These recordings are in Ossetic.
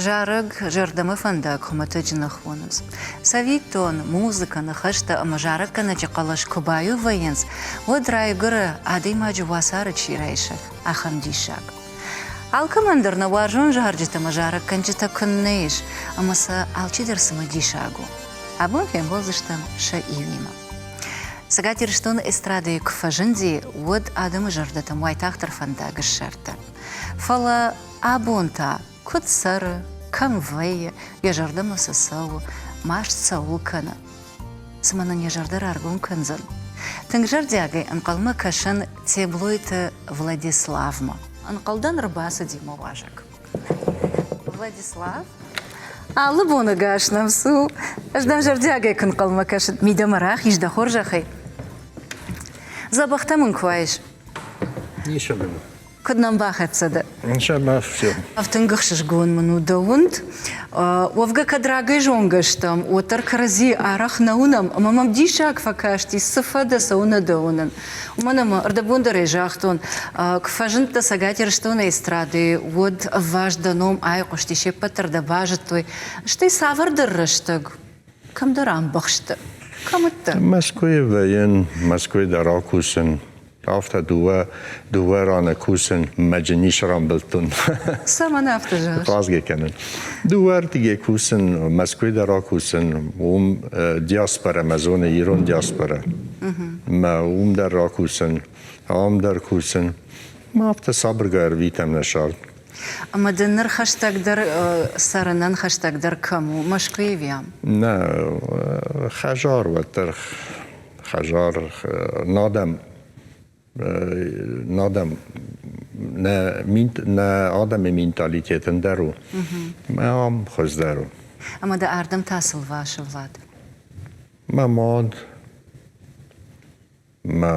Зарӕг зӕрдӕмӕ фӕндаг хуымӕтӕджы нӕ хонынц. Цӕвиттон, музыкӕ, ныхӕстӕ ӕмӕ зарӕггӕнӕджы хъӕлӕс куы баиу вӕййынц, уӕд райгуыры, адӕймаджы уацары чи райсы, ахӕм диссаг. Алкӕмӕн дӕр нӕ уарзон зарджытӕ ӕмӕ зарӕггӕнджытӕ куыннӕ ис, ӕмӕ сӕ алчидӕр цымыдисаг у. Абон фембӕлдзыстӕм сӕ иуимӕ. Цӕгат Ирыстоны эстрадӕйы куы фӕзынди, уӕд адӕмы зӕрдӕтӕм уайтагъддӕр фӕндаг ссардта. Фӕлӕ абон та куыд цӕры, кӕм вӕййы, йӕ зӕрдӕмӕ цы цӕуы, маст цӕуыл кӕны. Цымӕ нын йӕ зӕрдӕ раргом кӕндзӕн? Тынг зӕрдиагӕй ӕнхъӕлмӕ кӕсын Теблойты Владиславмӕ. Ӕнхъӕлдӕн ӕрбацыди мӕ уазӕг. Владислав, алы боны гас нӕм цу. Ӕз дӕм зӕрдиагӕй куы нхъӕлмӕ кӕсын. Мидӕмӕ рахиз дӕ хорзӕхӕй. Дзӕбӕхтӕ мын куы уаис. Ницы мын. Куыд нӕм бахӕццӕ дӕ? Все. Тынг ӕхсызгон мын у дӕ уынд. Уӕвгӕ кӕд рагӕй зонгӕ стӕм, уӕддӕр кӕрӕдзийы арӕх нӕ уынӕм, ӕмӕ мӕм диссаг фӕкасти, цы фӕдӕ, цӕуыннӕ дӕ уынын. Уымӕн ӕмӕ ӕрдӕбон дӕр ӕй загътон, куы фӕзындтӕ Цӕгат Ирыстоны эстрадӕйы, уӕд ӕвваст дӕ ном айхъуысти, се ппӕт дӕр дӕ базыдтой. Стӕй цавӕрдӕр рӕстӕг кӕмдӕр амбӕхстӕ. Кӕм уыдтӕ? Мӕскуыйы вӕййын, Мӕскуыйы дӕр акусын. Афтӕ дыууӕ, дыууӕ раны кусын, мӕджы ницы рамбылдтон. Цӕмӕн афтӕ зӕгъыс? Хъазгӕ кӕнын. Дыууӕрдыгӕй кусын, Мӕскуыйы дӕр акусын, уым диаспорӕ мӕ зоны, ирон диаспорӕ. Мӕ уым дӕр ракусын, ам дӕр кусын. Мӕ афтӕ сабыргай ӕрвитӕм нӕ сӕрд. Ӕмӕ дын ныр хӕстӕгдӕр цӕрынӕн хӕстӕгдӕр кӕм у, Мӕскуыйы ӕви ам? Нӕ, хӕзар уӕддӕр хӕзар надӕм надӕм нӕ нӕ адӕмы менталитет ӕндӕр у. Мӕ ам хуыздӕр у. Ӕмӕ дӕ ардӕм та цы лвасы, Влад? Мӕ мад, мӕ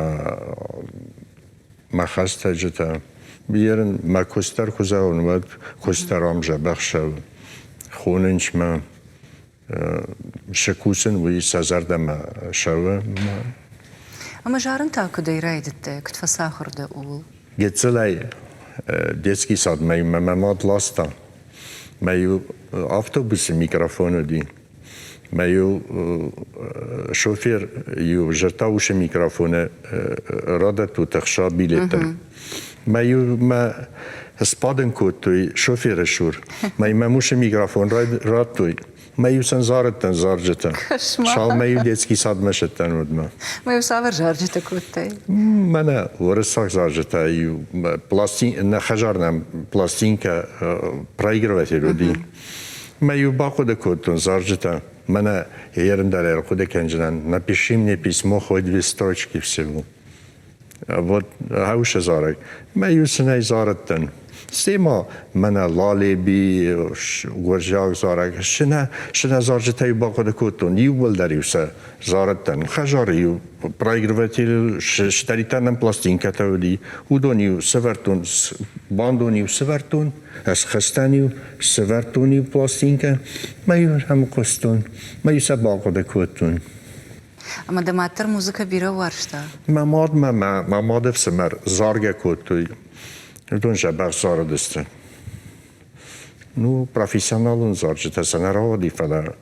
мӕ хӕстӕджытӕ. Ерын мӕ куыст дӕр куы зӕгъон, уӕд куыст дӕр ам дзӕбӕх цӕуы. Хонынц мӕ цы кусын, уый сӕ зӕрдӕмӕ цӕуы. Ӕмӕ зарын та куыдӕй райдыдтай, куыд фӕцахуыр дӕ ууыл? Гыццылӕй детский садмӕ мӕ мӕ мад ласта. Мӕ-иу автобусы микрофон уыди. Мӕ-иу шофер иу зӕрдта уыцы микрофоны радӕттут ӕхца билеттӕн. Мӕ-иу мӕ сбадын кодтой шоферы цур. Мӕ мӕм уыцы микрофон радтой. Мӕ-иу сын зарыдтӕн зарджытӕ. Цалынмӕ-иу детский садмӕ сыдтӕн, уӕдмӕ. Мӕ-иу цавӕр зарджытӕ кодтай? Мӕнӕ уырыссаг зарджытӕ-иу пластин, нӕ хӕдзар нӕм пластинкӕ проигрыватель уыди. Мӕ-иу бахъуыды кодтон зарджытӕ. Мӕнӕ ерын дӕр ӕрхъуыды кӕнджынӕн. Напиши мне письмо хоть две строчки всего. Вот хӕусы зарӕг. Мӕ иу сын ӕй зарыдтӕн. Стӕй ма мӕнӕ Лалеби, гуырдзиаг зарӕг, сынӕ, сынӕ зарджытӕ-иу бахъуыды кодтон, иууылдӕр-иу сӕ зарыдтӕн. Хӕдзары-иу проигрыватель стӕритӕ нӕм пластинкӕтӕ уыди, уыдон-иу сӕвӕрдтон, бандон-иу сӕвӕрдтон, ӕсхӕстӕн-иу сӕвӕрдтон-иу пластинкӕ, мӕ-иу ӕм хъуыстон, мӕ-иу сӕ бахъуыды кодтон. Ӕмӕ дӕ мад дӕр музыкӕ бирӕ уарзта? Мӕ мад мӕ мӕ мады ӕфсымӕр заргӕ кодтой. Уыдон дзӕбӕх зарыдысты. Ну, профессионалон зарджытӕ сӕ нӕ рауади, фӕлӕ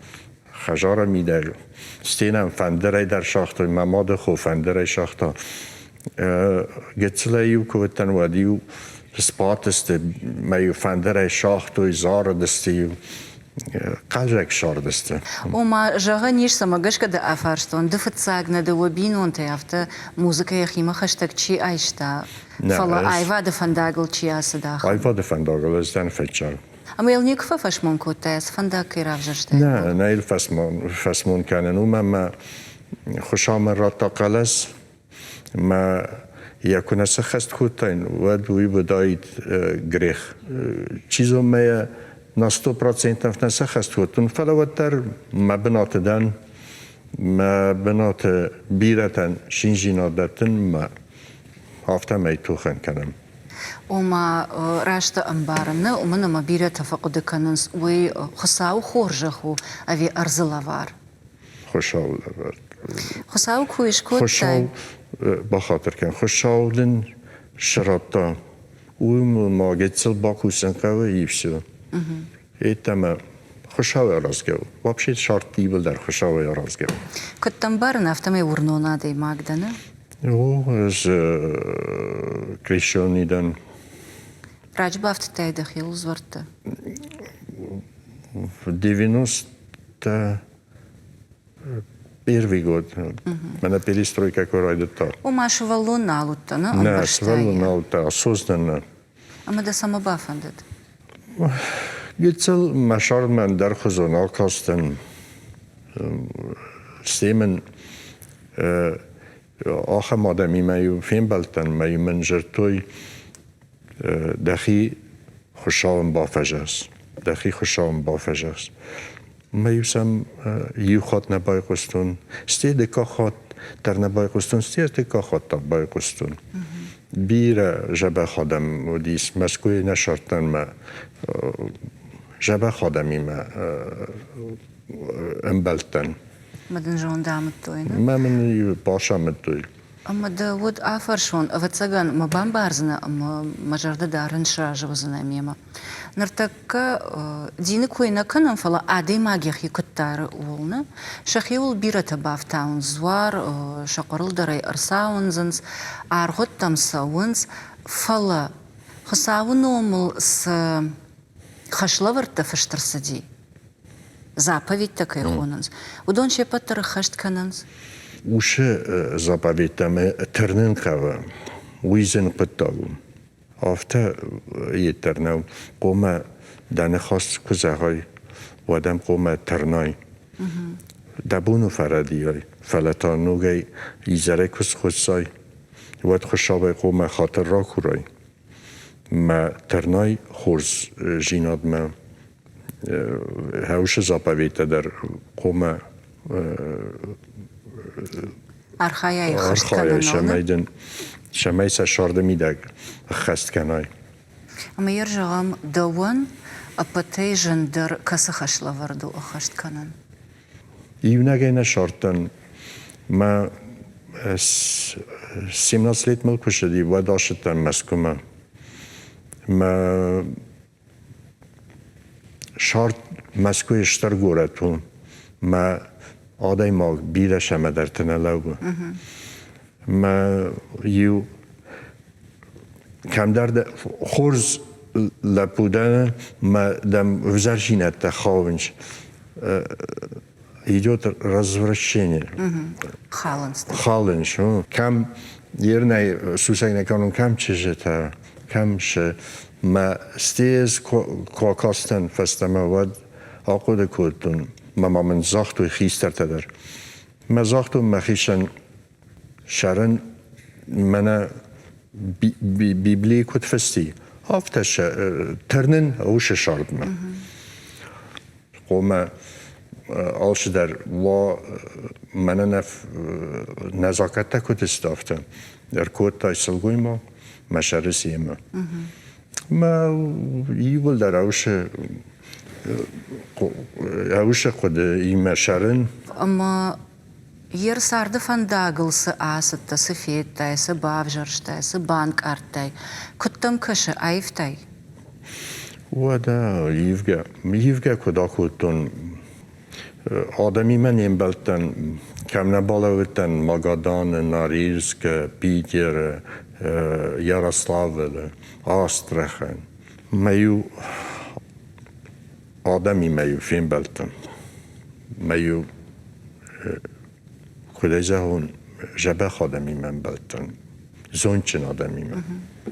хӕдзары мидӕг стенӕм фӕндырӕй дӕр сагътой, мӕ мады хо фӕндырӕй сагъта. Гыццылӕй-иу куы уыдтӕн, уӕд-иу сбадтысты, мӕ-иу фӕндырӕй сагътой, зарыдысты-иу. хъазӕг сардысты. Ома, зӕгъӕн ис, цӕмӕ гӕсгӕ дӕ афарстон, ды фыццаг нӕ дӕ уӕ бинонтӕй афтӕ музыкӕ йӕхимӕ хӕстӕг чи айста, фӕлӕ аивады фӕндагыл чи ацыд, ахӕм. Аивады фӕндагыл ӕз дӕн фыццаг. Ӕмӕ йыл никуы фӕфӕсмон кодтай, ацы фӕндаг кӕй равзӕрстай? Нӕ, нӕ йыл фӕсмон, фӕсмон кӕнын. Уымӕн мӕ Хуыцау мын радта хъӕлӕс, мӕ йӕ куы нӕ сӕххӕст кодтаин, уӕд уый уыдаид грех. Чи зоны, мӕ йӕ на 100% нӕ сӕххӕст кодтон, фӕлӕ уӕддӕр мӕ бынаты дӕн, мӕ бынаты бирӕтӕн циндзинад дӕттын, мӕ афтӕмӕй тухӕн кӕнӕм. Ома, раст ӕмбарын нӕ, уымӕн ӕмӕ бирӕтӕ фӕхъуыды кӕнынц, уый Хуыцауы хорзӕх у ӕви ӕрдзы лӕвар? Хуыцауы лӕвӕрд. Хуыцау куы скодтай. Хуыцау бахатыр кӕн, Хуыцау дын цы радта, уый ма гыццыл бакусын хъӕуы и все. Йеддӕмӕ Хуыцауӕй аразгӕ у. Вообще цард иууылдӕр Хуыцауӕй аразгӕ у. Куыд дӕ ӕмбарын, афтӕмӕй уырнон адӕймаг дӕ, нӕ? О, ӕз крещеный дӕн. Раджы бафтыдтай дӕхиуыл дзуӕртты? В 91 год. Мӕнӕ перестройка куы райдыдта. Ома сывӕллон нал уыдтӕ, нӕ? Нӕ, сывӕллон нал уыдтӕ, осознанно. Ӕмӕ дӕ цӕмӕ бафӕндыд? Гыццыл мӕ сӕрмӕ ӕндӕрхуызон акастӕн. Стӕй мын ахӕм адӕмимӕ-иу фембӕлдтӕн ӕмӕ-иу мын дзырдтой, дӕхи Хуыцауӕн бафӕзӕгъ, дӕхи Хуыцауӕн бафӕзӕгъ. Мӕ-иу сӕм иу хатт нӕ байхъуыстон, стӕй дыккаг хатт дӕр нӕ байхъуыстон, стӕй ӕртыккаг хатт дӕр байхъуыстон. Бирӕ дзӕбӕх адӕм уыдис Мӕскуыйы нӕ сардтӕн мӕ дзӕбӕх адӕмимӕ ӕмбӕлдтӕн. Мӕ дын зонд амыдтой, нӕ? Мӕ мын бацамыдтой. Ӕмӕ дӕ уӕд афӕрсон, ӕвӕццӕгӕн мӕ бамбардзынӕ ӕмӕ мӕ зӕрдӕ дарын сразы уыдзынӕ мемӕ. Ныртӕккӕ дины кой нӕ кӕнӕм, фӕлӕ адӕймаг йӕхи куыд дары, ууыл нӕ. Сӕхиуыл бирӕтӕ бафтауынц дзуар, сӕ хъуырыл дӕр ӕй ӕрцауындзынц, аргъуыдтӕм цӕуынц, фӕлӕ Хуыцауы номыл цы хӕслӕвӕрдтӕ фыст ӕрцыди, заповедтӕ кӕй хонынц, уыдон се ппӕт дӕр ӕххӕст кӕнынц. Уыцы заповедтӕм тырнын хъӕуы, уый зын хъуыддаг у. Афтӕ йеддӕр нӕу, хъуамӕ дӕ ныхас куы зӕгъай, уӕд ӕм хъуамӕ тырнай. Дӕ бон у фӕрӕдийай, фӕлӕ та ногӕй изӕрӕй куы схуыссай, уӕд Хуыцауӕй хъуамӕ хатыр ракурай. Мӕ тырнай хорздзинадмӕ хӕусы заповедтӕ дӕр хъуамӕ архайай, архайай, цӕмӕй дын цӕмӕй сӕ сӕрды мидӕг ӕххӕст кӕнай. Ӕмӕ йӕ зӕгъӕм, дӕуӕн ӕппӕтӕй зындӕр кӕцы хӕслӕвӕрд у ӕххӕст кӕнын? Иунӕгӕй нӕ сардтӕн. Мӕ 17 лет мыл куы цыди, уӕд ацыдтӕн Мӕскуымӕ. Мӕ сард Мӕскуыйы стыр горӕт у. Мӕ адӕймаг бирӕ цӕмӕдӕрты нӕ лӕууы. Мӕ иу кӕмдӕр хорз лӕппу дӕн, мӕ дӕм ӕвзӕрдзинӕдтӕ хауынц. Идет развращение. Халынц. Халынц. Кӕм ернӕй сусӕг нӕ кӕнон, кӕм чызджытӕ, кӕм шы. Мӕ стез куы акастӕн фӕстӕмӕ, уӕд ахъуыды кодтон, мӕ ма мын загътой хистӕртӕ дӕр. Мӕ загътон мӕхицӕн, сӕрӕн мӕнӕ Библийы куыд фысти, афтӕ сӕ тырнын уыцы сардмӕ. Хъуамӕ алцыдӕр уа мӕнӕ нӕ нӕзакӕттӕ куыд сты, афтӕ. Ӕркодтай сылгоймаг мӕ сӕры семӕ. Мӕ иууылдӕр ӕусы хъуыды имӕ сӕрын. Ӕмӕ Йе рцарды фӕндагыл цы ацыдтӕ, цы федтай, цы бавзӕрстай, цы банкъардтай, куыд дӕм кӕсы, аивтай? Уӕдӕ ивгӕ, ивгӕ куыд акодтон, адӕмимӕ не мбӕлдтӕн, кӕм нӕ балӕууыдтӕн Магаданы, Норильскы, Питеры, Ярославлы, Астрахань. Мӕ-иу адӕмимӕ-иу фембӕлдтӕн. Мӕ-иу куыдӕй зӕгъон, дзӕбӕх адӕмимӕ ӕмбӕлдтӕн, зондджын адӕмимӕ.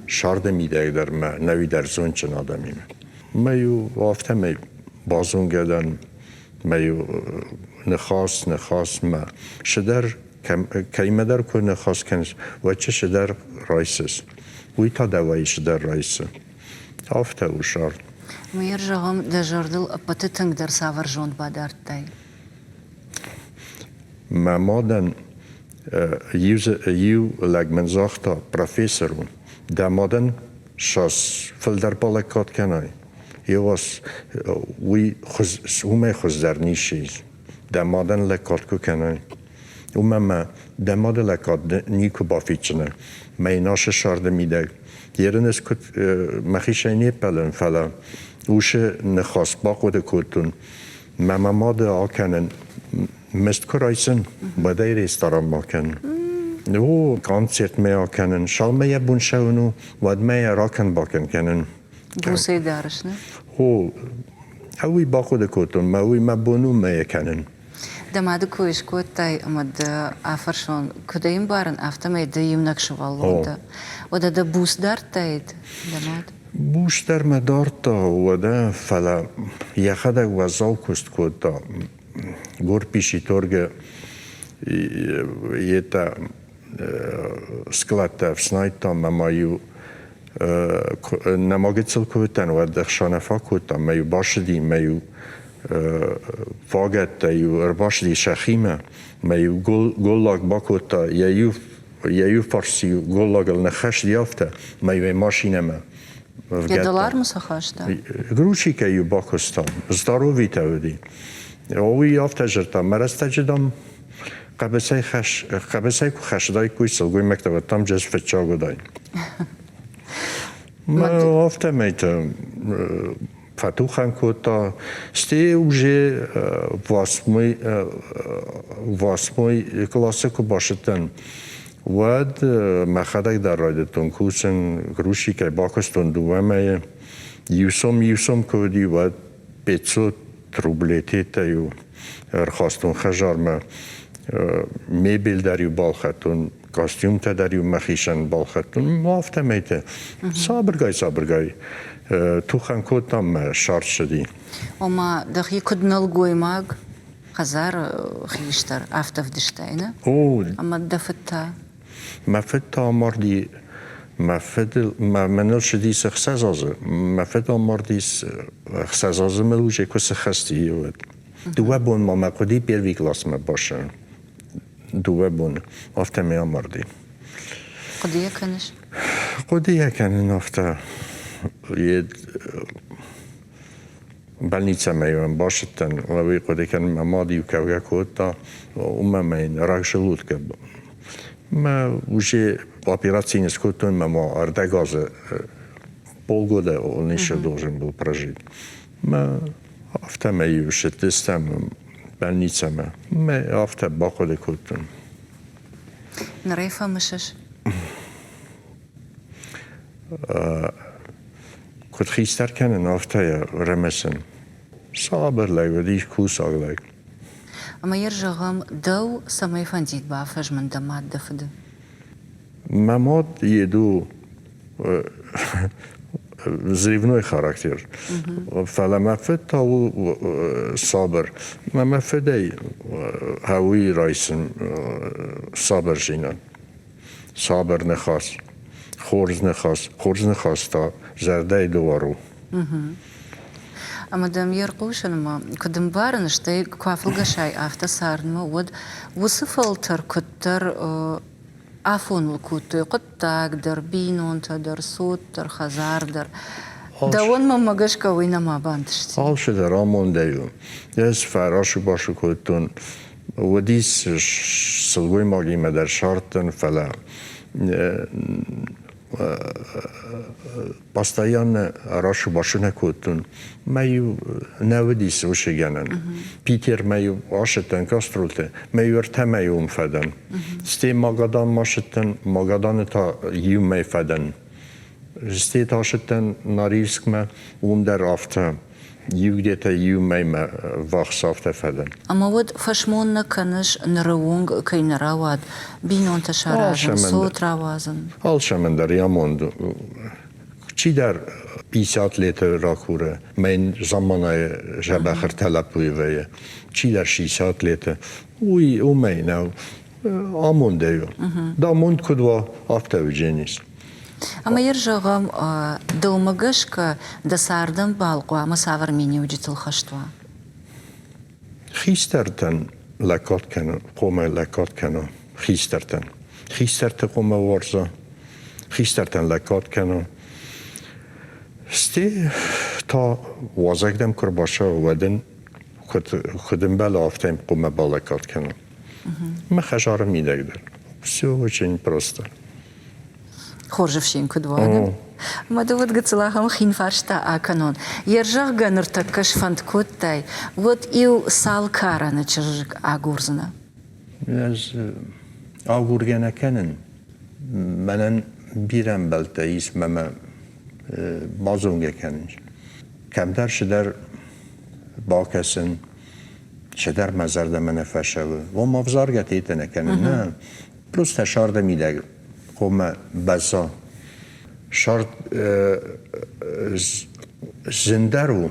Сӕрды мидӕг дӕр мӕ нӕуи дӕр зондджын адӕмимӕ. Мӕ-иу афтӕмӕй базонгӕ дӕн, мӕ-иу ныхас, ныхас мӕ цыдӕр кӕимӕдӕр куы ныхас кӕныс, уӕд цыдӕр райсыс. Уый та дӕуӕй цыдӕр райсы. Афтӕ у сӕрд. Мыййаг, зӕгъӕм, дӕ зӕрдыл ӕппӕты тынгдӕр цавӕр зонд бадардтай? Мӕ мадӕн иу лӕг мын загъта, профессор у, дӕ мадӕн цас фылдӕр балӕггад кӕнай, еуас уый уымӕй хуыздӕр ницы ис. Дӕ мадӕн лӕггад куы кӕнай, уымӕ мӕ дӕ мады лӕггад никуы бафиддзынӕ. Мӕ йын ацы сӕрды мидӕг ерын ӕз куыд мӕхицӕй не ппӕлын, фӕлӕ. Усы ныхас бахъуыды кодтон, мӕ мӕ мады акӕнын мызд куы райсын, уӕд ӕй ресторанмӕ акӕнын. О, концертмӕ акӕнын, цалынмӕ йӕ бон цӕуын у, уӕдмӕ йӕ ракӕн-бакӕн кӕнын. Буцӕй дарыс, нӕ? О, уый бахъуыды кодтон, мӕ уый мӕ бон у мӕ йӕ кӕнын. Дӕ мады кой скодтай ӕмӕ дӕ афӕрсон, куыд ӕй ӕмбарын, афтӕмӕй ды иунӕг сывӕллон дӕ. Уӕдӕ дӕ буц дардтаид дӕ мад? Буц дӕр мӕ дардта, уӕдӕ, фӕлӕ йӕхӕдӕг уӕззау куыст кодта. Горписи торгы йедтӕ складтӕ ӕфснайдта ӕмӕ ма-иу нӕма гыццыл куы уыдтӕн, уӕд ӕхсӕнӕ фӕкодтам, мӕ-иу басыди, мӕ-иу вагӕттӕ-иу ӕрбасыди сӕхимӕ, мӕ-иу голлаг бакодта, йӕ иу йӕ иу фарс-иу голлагыл ныххӕсти афтӕ, мӕ-иу ӕй машинӕмӕ Йӕ дӕлармы цы хаста? Грузчикӕй-иу бакуыста, здоровитӕ уыди. Уый афтӕ зыдта, мӕ рӕстӕджы, дам, хъӕбысӕй хӕс, хъӕбысӕй куы хӕсыдаиккой сылгоймӕгтӕ, уӕд там джаз фыццаг уыдаид. Мӕ афтӕмӕй та фӕтухӕн кодта. Стӕй уже восьмой, восьмой классы куы бацыдтӕн, уӕд мӕхӕдӕг дӕр райдыдтон кусын, грузчикӕй бакуыстон дыууӕ мӕйы. Иу сом, иу сом куы уыди, уӕд 500 рублететӕ-иу ӕрхастон хӕдзармӕ. Мебель дӕр-иу балхӕдтон, костюмтӕ дӕр-иу мӕхицӕн балхӕдтон. Афтӕмӕйты сабыргай-сабыргай тухӕн кодтам мӕ сӕр ссыди. Ома, дӕхи куыд нӕлгоймаг, хӕдзары хистӕр, афтӕ вдыстай, нӕ? О. Ӕмӕ дӕ фыд та? Мӕ фыд та амарди, мӕ фыдыл, мӕныл ссыдис ӕхсӕз азы. Мӕ фыд амардис ӕхсӕз азы мыл уже куы сыххӕсти, уӕд. Дыууӕ бон ма мӕ хъуыди первый классмӕ бацӕуын. Дыууӕ боны. Афтӕмӕй амарди. Хъуыдыйӕ кӕныс? Хъуыдыйӕ кӕнын афтӕ. Больницӕмӕ-иу ӕм бацыдтӕн, уый хъуыды кӕнын, мӕ мад-иу кӕугӕ кодта, уымӕ мӕ йын рак желудка. Мӕ уже операци не скодтой, мӕ ма ӕрдӕг азы полгода он еще должен был прожить. Мӕ афтӕмӕй-иу сыдтыстӕм больницӕмӕ. Мӕ афтӕ бахъуыды кодтон. Ныр ӕй фӕмысыс? Куыд хистӕр кӕнын, афтӕ йӕ рымысын. Сабыр лӕг уыдис, кусаг лӕг. Ӕмӕ йӕ зӕгъӕм, дӕу цӕмӕй фӕндид бафӕзмын дӕ мад дӕ фыды? Мӕ мад еду взрывной характер. Фӕлӕ мӕ фыд та у сабыр. Мӕ мӕ фыдӕй хъӕуы райсын сабырдзинад. Сабыр ныхас, хорз ныхас, хорз ныхас та зӕрдӕйы дуар у. Ӕмӕ дӕм йе рхъусынмӕ куыд ӕмбарын, стӕй куы афӕлгӕсай афтӕ цардмӕ, уӕд уыцы фӕлтӕр куыддӕр афоныл кодтой хъуыддаг дӕр, бинонтӕ дӕр, цот дӕр, хӕдзар дӕр. Дӕуӕн мӕнмӕ гӕсгӕ уый нӕма бантысти. Алцыдӕр амондӕй у. Ӕз фӕрасу-басу кодтон Уыдис сылгоймагимӕ дӕр сардтӕн, фӕлӕ постоянно расу-басу нӕ кодтон. Мӕ-иу нӕ уыдис уыцы гӕнӕн. Питермӕ-иу ацыдтӕн гастролты, мӕ-иу ӕртӕ мӕйы уым фӕдӕн. Стӕй Магаданмӕ ацыдтӕн, Магаданы та иу мӕй фӕдӕн. Стӕй та ацыдтӕн Норильскмӕ, уым дӕр афтӕ. Иу где-то иу мӕймӕ ввахс афтӕ фӕдӕн. Ӕмӕ уӕд фӕсмон нӕ кӕныс, ныры онг кӕй нӕ рауад бинонтӕ саразын, цот рауадзын? Алцӕмӕн дӕр йӕ амонд у. Чидӕр 50 леты ракуры, мӕн замманайы дзӕбӕх ӕртӕ лӕппуйы вӕййы, чидӕр 60 леты. Уый уымӕй нӕу. Амондӕй у. Дӕ амонд куыд уа, афтӕ уыдзӕнис. Ӕмӕ йӕ зӕгъӕм, дӕумӕ гӕсгӕ дӕ цардӕмбал хъуамӕ цавӕр миниуджытыл хӕст уа? Хистӕртӕн лӕггад кӕнын, хъуамӕ лӕггад кӕна хистӕртӕн. Хистӕрты хъуамӕ уарза, хистӕртӕн лӕггад кӕна. Стӕй та уазӕг дӕм куы ӕрбацӕуа, уӕд ын куыд ӕмбӕлы, афтӕ йын хъуамӕ балӕггад кӕна. Мӕ хӕдзары мидӕг дӕр. Все очень просто. Хорз ӕфсин куыд уа, не? Мӕ ды уӕд гыццыл ахӕм хин фарста акӕнон. Йе рзӕгъгӕ ныртӕккӕ сфӕнд кодтай, уӕд-иу цал карӕны чызг агурдзынӕ? Ӕз агургӕ нӕ кӕнын. Мӕнӕн бирӕ ӕмбӕлттӕ ис мӕ мӕ базонгӕ кӕнын. Кӕмдӕр цыдӕр бакӕсын, цыдӕр мӕ зӕрдӕмӕ нӕ фӕцӕуы. Ома ӕвзаргӕ тетӕ нӕ кӕнын, нӕ. Просто сӕрды мидӕг хъуамӕ бӕзза. Сӕрд зындӕр у,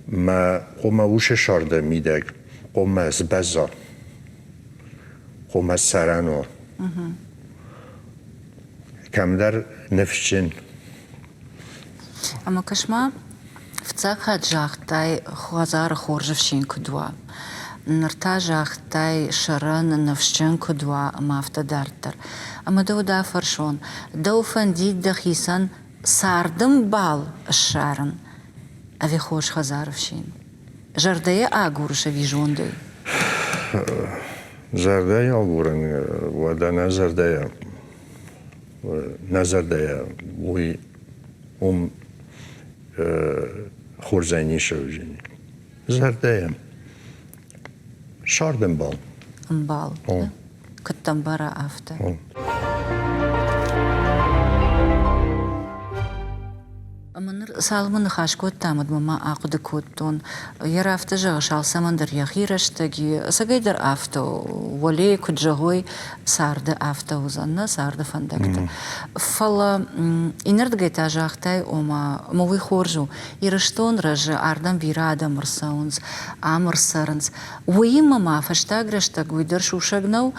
мӕ хъуамӕ уыцы сӕрды мидӕг хъуамӕ сбӕзза, хъуамӕ сӕрӕн уа. Кӕмдӕр ныфсджын. Ӕмӕ кӕс-ма, фыццаг хатт загътай, хӕдзары хорз ӕфсин куыд уа. Ныр та загътай, сӕрӕн, ныфсджын куыд уа ӕмӕ афтӕ дарддӕр. Ӕмӕ дӕу дӕ фӕрсон, дӕу фӕндид дӕхицӕн цардӕмбал ссарын ӕви хорз хӕдзары фсин? Зӕрдӕйӕ агурыс ӕви зондӕй? Зӕрдӕйӕ агурын, уӕдӕ нӕ зӕрдӕйӕ, нӕ зӕрдӕйӕ уый уым хорзӕй ницы уыдзӕни. Зӕрдӕйӕ. Ссард ӕмбал. Ӕмбал. Куыд дӕм бара, афтӕ. Ӕмӕ ныр цалынмӕ ныхас кодтам, уӕдмӕ ма ахъуыды кодтон, йӕ афтӕ зӕгъыс, алцӕмӕн дӕр йӕхи рӕстӕг и, ӕцӕгӕйдӕр афтӕ у, уӕлейы куыд зӕгъой, царды афтӕ уыдзӕн, нӕ царды фӕндӕгтӕ. Фӕлӕ иннӕрдыгӕй та загътай, ома, ӕмӕ уый хорз у, Ирыстон рӕзы, ардӕм бирӕ адӕм ӕрцӕуынц, ам ӕрцӕрынц. Уыимӕ ма фӕстаг рӕстӕг уый дӕр сусӕг нӕу,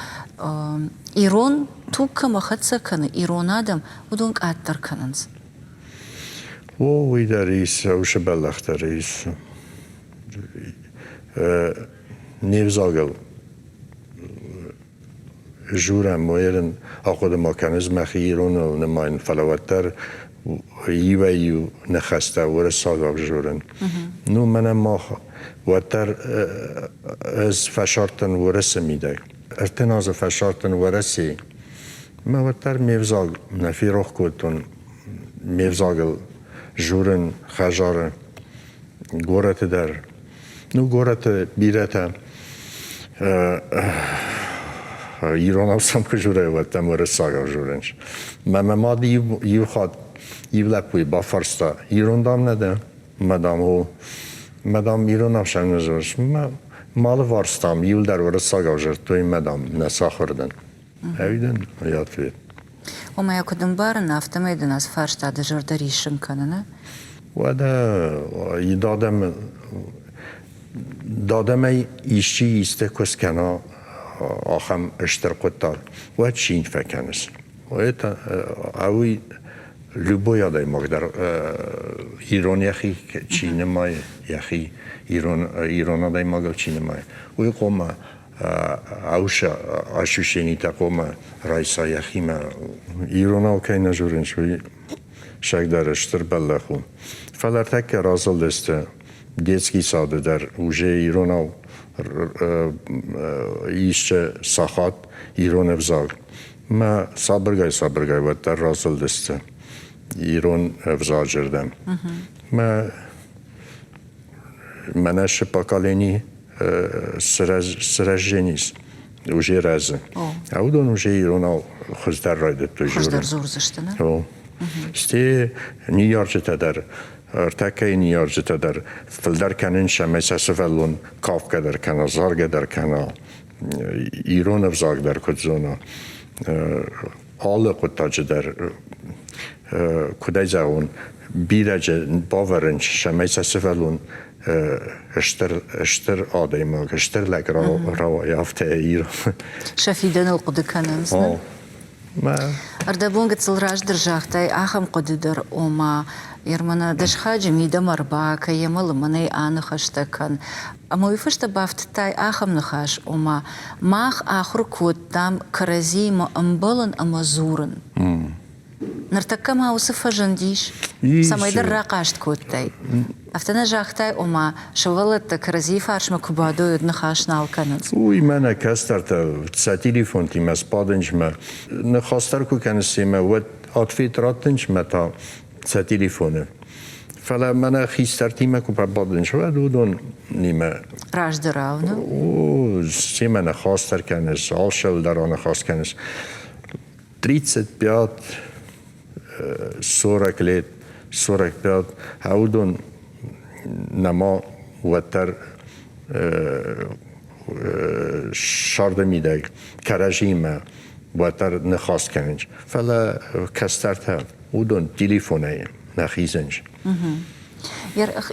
ирон туг кӕмӕ хӕццӕ кӕны, ирон адӕм, уыдон къаддӕр кӕнынц. О, уый дӕр ис, уыцы бӕллӕх дӕр ис. Не взагыл дзурӕм, уый ахъуыды ма кӕныс, мӕхи ироныл нымайын, фӕлӕ уӕддӕр иуӕй-иу ныхӕстӕ уырыссагау дзурын. Ну, мӕнӕ мах уӕддӕр ӕз фӕсардтӕн Уырысы мидӕг. 30 азы фӕсардтӕн Уӕрӕсейы. Мӕ уӕддӕр ме взаг нӕ ферох кодтон. Ме взагыл дзурын хӕдзары, горӕты дӕр. Ну, горӕты бирӕтӕ иронау сӕм куы дзурай, уӕд дӕм уырыссагау дзурынц. Мӕ мӕ мад иу хатт иу лӕппуйы бафарста, ирон дам нӕ дӕ? Мадам, о. Мадам, иронау сӕм нӕ дзурыс? Мӕ алыварс, дам, иуылдӕр уырыссагау дзырдтой, мадам, нӕ сахуыр дӕн. Ӕви дын мой ответ. Ома йӕ куыд ӕмбарын, афтӕмӕй дын ацы фарста дӕ зӕрдӕ риссын кӕны, нӕ? Уӕдӕ дадӕм дадӕмӕй исчи исты куы скӕна ахӕм стыр хъуыддаг, уӕд цин фӕкӕныс. Это ауый любой адӕймаг дӕр ирон йӕхи чи нымайы, йӕхи ирон, ирон адӕймагыл чи нымайы, уый хъуамӕ аусы ощущенитӕ хъуамӕ райса йӕхимӕ. Иронау кӕй нӕ дзурынц, уый сӕгдӕр стыр бӕллӕх у. Фӕлӕ ӕртӕккӕ разылдысты детский сады дӕр уже иронау исчи сахат ирон ӕвзаг. Мӕ сабыргай-сабыргай уӕддӕр разылдысты ирон ӕвзаджы рдӕм. Мӕ мӕнӕ шы поколени сырӕзженис уже рӕзы. А уыдон уже иронау хуыздӕр райдыдтой Хуыздӕр дзурдзысты, нӕ? О. Сте ныййарджытӕ дӕр, ӕртӕккӕйы ныййарджытӕ дӕр фылдӕр кӕнынц, ӕмӕ сӕ сывӕллон кафгӕ дӕр кӕна, заргӕ дӕр кӕна, ирон ӕвзаг дӕр куыд зона. Алы хъуыддаджы дӕр, куыдӕй зӕгъон, бирӕджы бавӕрынц, цӕмӕй сӕ сывӕллон стыр, стыр адӕймаг, стыр лӕг рауайа, афтӕ ирон. Сӕ фидӕныл хъуыды кӕнынц. Ӕрдӕбон гыццыл раздӕр загътай ахӕм хъуыды дӕр, ома Ермана дӕсхаджы мидӕмӕ ӕрбакӕ, йемӕ лымӕнӕй аныхӕстӕ кӕн. Ӕмӕ уый фӕстӕ бафтыдтай ахӕм ныхас, ома мах ахуыр кодтам кӕрӕдзиимӕ ӕмбӕлын ӕмӕ дзурын. Ныртӕккӕ ма уыцы фӕзындис, цӕмӕйдӕр рахъаст кодтай. Афтӕ нӕ загътай, ома сывӕллӕттӕ кӕрӕдзийы фарсмӕ куы бадой, уӕд ныхас нал кӕнынц. Уый мӕнӕ кӕстӕртӕ сӕ телефонтимӕ сбадынц мӕ ныхас дӕр куы кӕныс семӕ, уӕд Ответ раттынц мӕ та сӕ телефоны. Фӕлӕ мӕнӕ хистӕртимӕ куы бабадынц, уӕд уыдонимӕ Раздӕрау, нӕ? О, семӕ ныхас дӕр кӕныс, алцӕуыл дӕр аныхас кӕныс. 35, 40 лет, 45, а уыдон нӕма уӕддӕр сӕрды мидӕг кӕрӕдзиимӕ уӕддӕр ныхас кӕнынц. Фӕлӕ кӕстӕртӕ уыдон телефонӕй нӕ хизынц.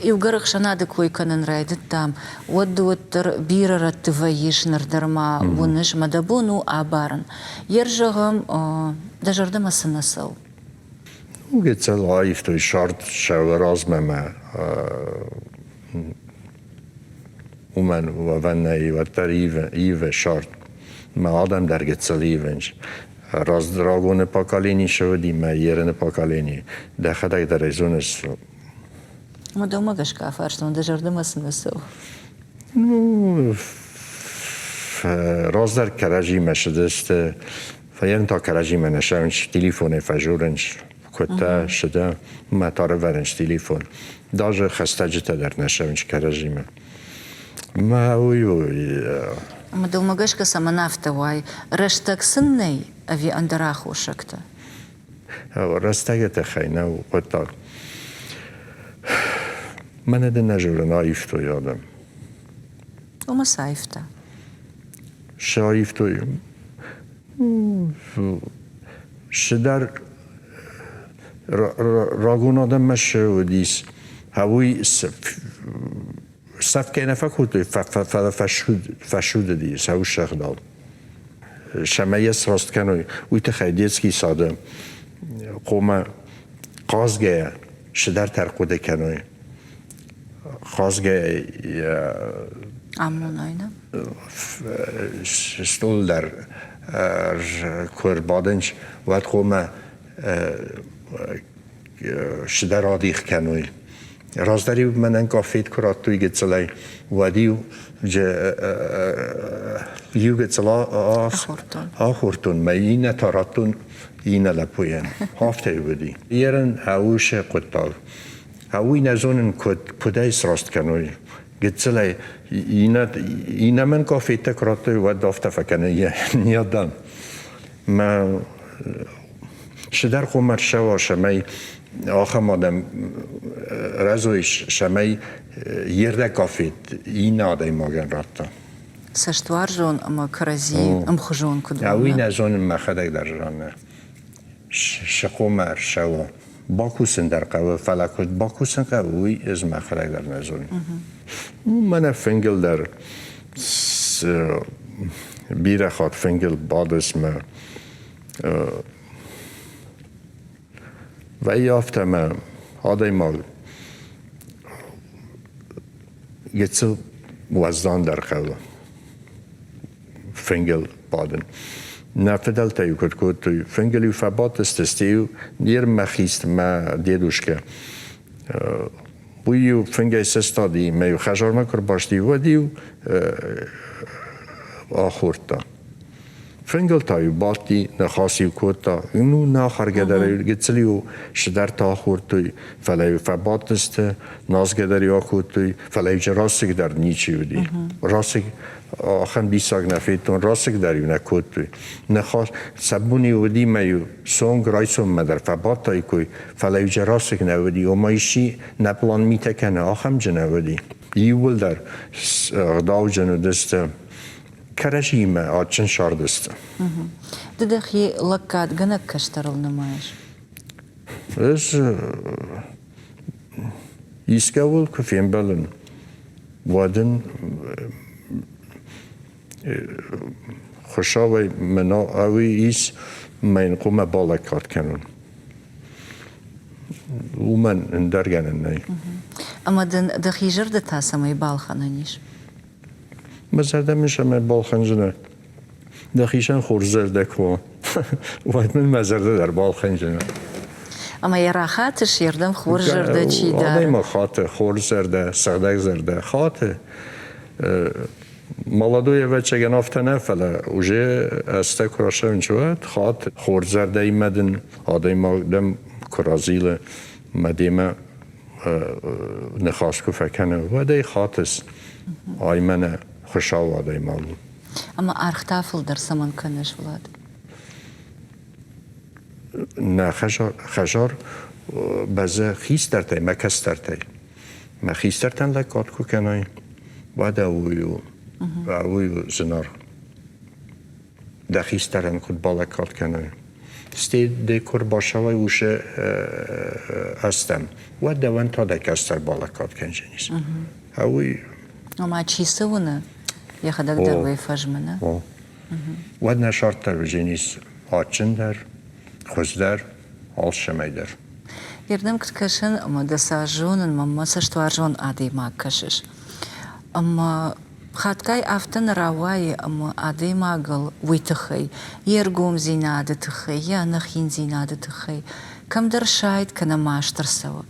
Иугӕр ӕхсӕнады кой кӕнын райдыдтам, уӕд ды уӕддӕр бирӕ рӕтты вӕййыс ныр дӕр ма уыныс мӕ дӕ бон у абарын. Йер зӕгъӕм, дӕ зӕрдӕмӕ цы нӕ цӕуы? Гыццыл аивтой сӕрд сӕ размӕ мӕ уымӕн уӕвӕн нӕй, уӕддӕр ивы сӕрд. Мӕ адӕм дӕр гыццыл ивынц. Рагоны поколени цы уыди, мӕ ерыны поколени, дӕхӕдӕг дӕр ӕй зоныс. Ӕмӕ дӕумӕ гӕсгӕ афарстон, дӕ зӕрдӕмӕ цы нӕ цӕуы? Ну, раздӕр кӕрӕдзимӕ цыдысты, фӕйӕн та кӕрӕдзимӕ нӕ цӕуынц, телефонӕй фӕдзурынц, куыдтӕ, цыдӕ, мӕ та рывӕрынц телефон. Даже хӕстӕджытӕ дӕр нӕ цӕуынц кӕрӕдзимӕ. Мӕ уый у. Ӕмӕ дӕумӕ гӕсгӕ цӕмӕн афтӕ уай? Рӕстӕг сын нӕй ӕви ӕндӕр аххосӕгтӕ? Рӕстӕджы тыххӕй нӕу хъуыддаг. Мӕнӕ дын ӕз зӕгъын, аивтой адӕм. Уымӕ цы аивта? Цы аивтой? Цыдӕр рагон адӕммӕ цы уыдис, уый сӕфгӕ нӕ фӕкодтой, фӕлӕ фӕсудыди сӕ ӕгъдау. Цӕмӕй йӕ сраст кӕной, уый тыххӕй детский сады хъуамӕ хъазгӕйӕ цыдӕртӕ ӕрхъуыды кӕной. Хъазгӕйӕ Амоной, нӕ? Стъол дӕр куы ӕрбадынц, уӕд хъуамӕ цыдӕр адих кӕной. Раздӕр-иу мӕнӕн къафет куы радтой гыццылӕй, уӕд-иу иу гыццыл ахордтон, мӕ иннӕ та радтон иннӕ лӕппуйӕн. Афтӕ уыди. Ерын ӕусы хъуыддаг. Уый нӕ зонын, куыд ӕй сраст кӕной. Гыццылӕй иннӕмӕн къафеттӕ куы радтой, уӕд афтӕ фӕкӕны не дӕн. Мӕ цыдӕр хъуамӕ ӕрцӕуа, цӕмӕй ахӕм адӕм рӕзой, цӕмӕй йе рдӕг къафет иннӕ адӕймагӕн радта. Цӕстуарзон ӕмӕ кӕрӕдзи ӕмхуызон куыд уа. Уый нӕ зонын мӕхӕдӕг дӕр зоны. Цы хъуамӕ ӕрцӕуа? Бакусын дӕр хъӕуы, фӕлӕ куыд бакусын хъӕуы, уый ӕз мӕхӕдӕг дӕр нӕ зонын. Мӕнӕ фынгыл дӕр бирӕ хатт фынгыл бадыс мӕ вӕййы афтӕ ӕмӕ адӕймаг гыццыл уӕздандӕр хъӕуы фынгыл бадын. Нӕ фыдӕлтӕ-иу куыд кодтой, фынгыл-иу фӕбадтысты, стӕй-иу не рмӕхист мӕ дедушкӕ Уый-иу фынгӕй сыстади мӕ-иу хӕдзармӕ куы ӕрбацыди, уӕд-иу ахордта. Фынгыл та-иу бадти, ныхас-иу кодта. Ну, нӕ хӕргӕ дӕр гыццыл-иу цыдӕртӕ ахордтой, фӕлӕ-иу фӕбадтысты, назгӕ дӕр-иу акодтой, фӕлӕ-иу расыг дӕр ничи уыди. Расыг ахӕм диссаг нӕ федтон, расыг дӕр-иу нӕ кодтой. Ныхас, сӕ бон-иу уыди мӕ-иу цонг райсоммӕ дӕр фӕбадтаиккой, фӕлӕ иу расыг нӕ уыди, ома исчи нӕ план митӕ кӕны, ахӕмджын нӕ уыди. Иууылдӕр ӕгъдауджын уыдысты, кӕрӕдзиимӕ адджын цардысты. Ды дӕхи лӕггадгӕнӕг кӕстӕрыл нымайыс? Ӕз искӕуыл куы фембӕлын, уӕд ын Хуыцауӕй мын ӕви ис мӕ йын хъуамӕ балӕггад кӕнон. Уымӕн ӕндӕр гӕнӕн нӕй. Ӕмӕ дын дӕхи зӕрдӕ та цӕмӕй балхӕнӕн ис? Мӕ зӕрдӕ мын цӕмӕй балхӕндзынӕ? Дӕхицӕн хорз зӕрдӕ куы уа, уӕд мын мӕ зӕрдӕ дӕр балхӕндзынӕ. Ӕмӕ йӕ рахатыс, йе рдӕм хорз зӕрдӕ чи дары? Адӕймаг хаты хорз зӕрдӕ, сыгъдӕг зӕрдӕ хаты. Молодой ӕвӕццӕгӕн афтӕ нӕ, фӕлӕ уже ӕзтӕ куы рацӕуынц, уӕд хатт хорз зӕрдӕимӕ дын адӕймаг дӕм куы разилы мӕ демӕ ныхас куы фӕкӕны, уӕд ӕй хатыс, ай мӕнӕ Хуыцауы адӕймаг у. Ӕмӕ аргъ та фылдӕр цӕмӕн кӕныс, Влад? Нӕ хӕзар бӕззы хистӕртӕй мӕ кӕстӕртӕй. Мӕ хистӕртӕн лӕггад куы кӕнай, уӕдӕ уый у, уый у зынаргъ. Дӕ хистӕрӕн куыд балӕггад кӕнай. Стӕй дӕ куы ӕрбацӕуай уыцы азтӕм, уӕд дӕуӕн та дӕ кӕстӕр балӕггад кӕндзӕнис. А уый... Ома чи цы уыны, йӕхӕдӕг дӕр уый фӕзмы, нӕ? О. Уӕд нӕ сӕрд дӕр уыдзӕнис адджындӕр, хуыздӕр, алцӕмӕй дӕр. Ердӕм куыд кӕсын ӕмӕ дӕ цас зонын, мӕнмӕ цӕстуарзон адӕймаг кӕсыс. Ӕмӕ хатгай афтӕ нӕ рауайы, ӕмӕ адӕймагыл уый тыххӕй, йе ргомдзинады тыххӕй, йӕ ӕнӕхиндзинады тыххӕй кӕмдӕр сайд кӕнӕ маст ӕрцӕуы.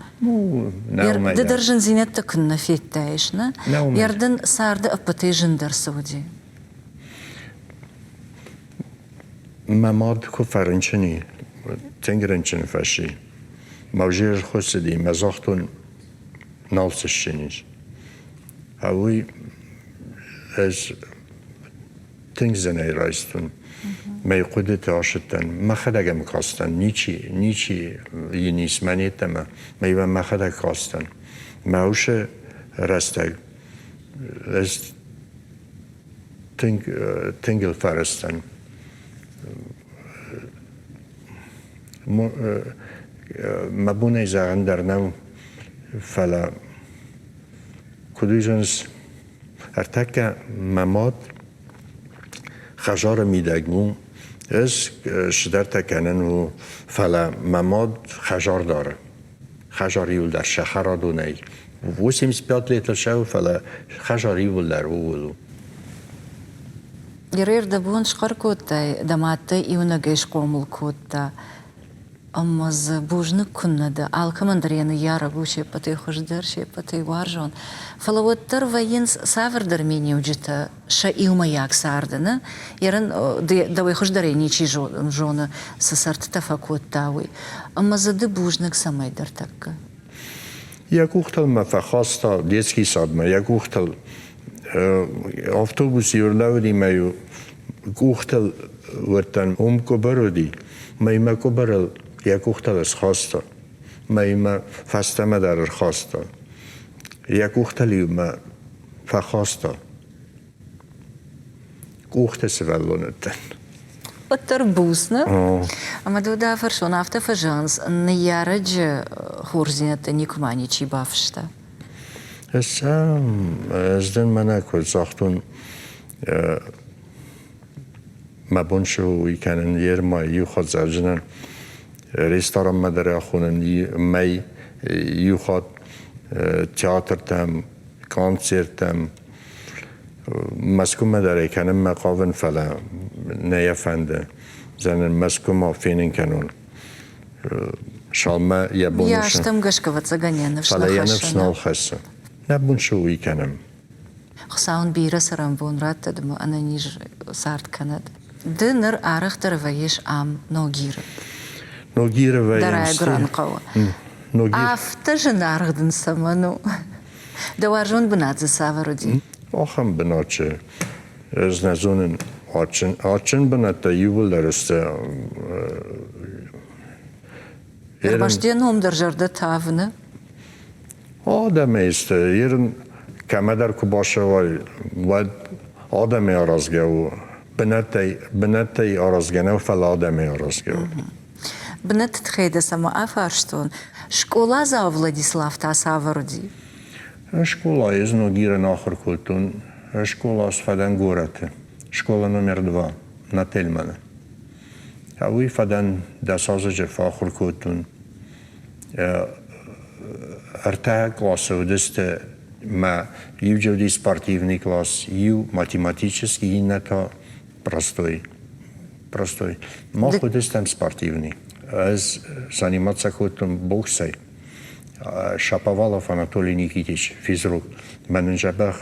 Ды дӕр зындзинӕдтӕ куыннӕ федтаис, нӕ? Йе рдын царды ӕппӕтӕй зындӕр цы уыди? Мӕ мад куы фӕрынчын и, тынг рынчын фӕци. Мӕ узер ӕрхуыссыди, мӕ загътон, нал сыстдзӕнис. А уый ӕз тынг зынӕй райстон. Мӕ хъуыдыты ацыдтӕн, мӕхӕдӕг ӕм кастӕн, ничи, ничи йын ис мӕн йеддӕмӕ, мӕ мӕхӕдӕг кастӕн. Мӕ усы рӕстӕг ӕз тынг, тынг ыл фӕрыстӕн. Мӕ бонӕй зӕгъын дӕр нӕу, фӕлӕ куыд уый зоныс, ӕртӕккӕ мӕ мад хӕдзары мидӕг у, ӕз цыдӕртӕ кӕнын у, фӕлӕ мӕ мад хӕдзар дары. Хӕдзар иуылдӕр сӕхӕрадонӕй 85 лет цӕуы, фӕлӕ хӕдзар иууылдӕр ууыл у. Герӕ рдӕбон схъӕр кодтай, дӕ мад дӕ иунӕгӕй схъомыл кодта. Ӕмӕ дзы бузныг куыннӕ дӕ, алкӕмӕн дӕр йӕ ныййарӕг у се ппӕтӕй хуыздӕр, се ппӕтӕй уарзон. Фӕлӕ уӕддӕр вӕййынц цавӕрдӕр миниуджытӕ сӕ иумӕйаг царды, нӕ? Ерын дӕуӕй хуыздӕрӕй ничи зоны, цы цӕрдтытӕ фӕкодта, уый. Ӕмӕ дзы ды бузныг цӕмӕйдӕр тӕккӕ. Йӕ къухтыл мӕ фӕхаста детский садмӕ, йӕ къухтыл автобус ӕрлӕууыди мӕ-иу къухтыл уыдтӕн, уым къуыбыр уыди, мӕ къуыбырыл йӕ къухтыл схаста, мӕ фӕстӕмӕ дӕр ӕрхаста. Йӕ къухтыл-иу мӕ фӕхаста. Къухты сывӕллон уыдтӕн. Уӕддӕр буц, нӕ? Ӕмӕ ды дӕ фӕрсон, афтӕ фӕзӕгъынц, ныййарӕджы хорздзинӕдтӕ никуыма ничи бафыста. Ӕз ӕз дын мӕнӕ куы загътон, мӕ бон цы у, уый кӕнын, йе рмӕ иу хӕдзарджынӕн ресторанмӕ дӕр ахонын мӕй иу хатт театртӕм, концерттӕм, Мӕскуымӕ дӕр ӕй кӕнынмӕ хъавын, фӕлӕ нӕ йӕ фӕнды. Зӕгъын, Мӕскуымӕ фенын кӕнон. Салмӕ йӕ бон Йӕ азтӕм гӕсгӕ, ӕвӕццӕгӕн, йӕ ныфс Фӕлӕ йӕ ныфс нал хӕссы. Нӕ бон цы у, уый кӕнӕм. Хуыцау ын бирӕ цӕрӕнбон раттӕд ӕмӕ ӕнӕниз цард кӕнӕд. Ды ныр арӕхдӕр вӕййыс ам, Ногиры. Ногиры вӕййынц. Дӕ райгуырӕн хъӕуы. Ногир. Афтӕ зынаргъ дын цӕмӕн у? Дӕ уарзон бынат дзы цавӕр уыди? Ахӕм бынаты ӕз нӕ зонын адджын, адджын бынӕттӕ иууылдӕр сты. Ӕрмӕст йӕ ном дӕр зӕрдӕ тавны. Адӕмӕй сты. Ерын кӕмӕдӕр куы бацӕуай, уӕд адӕмӕй аразгӕ у. Бынӕттӕй, бынӕттӕй аразгӕ нӕу, фӕлӕ адӕмӕй аразгӕ у. Бынӕтты тыххӕй дӕ цӕмӕ афарстон, скъоладзау Владислав та цавӕр уыди? Скъолайы ӕз Ногирӕн ахуыр кодтон. Скъола фӕдӕн горӕты. Школа номер два на Тельманы. А уый фӕдӕн дӕсазӕджы фӕахуыр кодтон. Ӕртӕ къласы уыдысты мӕ иу уыди спортивный класс, иу математический, иннӕ та простой. Простой. Мах уыдыстӕм спортивный. Ӕз заниматься кодтон боксӕй. Шаповалов Анатолий Никитич, физрук. Мӕнӕн дзӕбӕх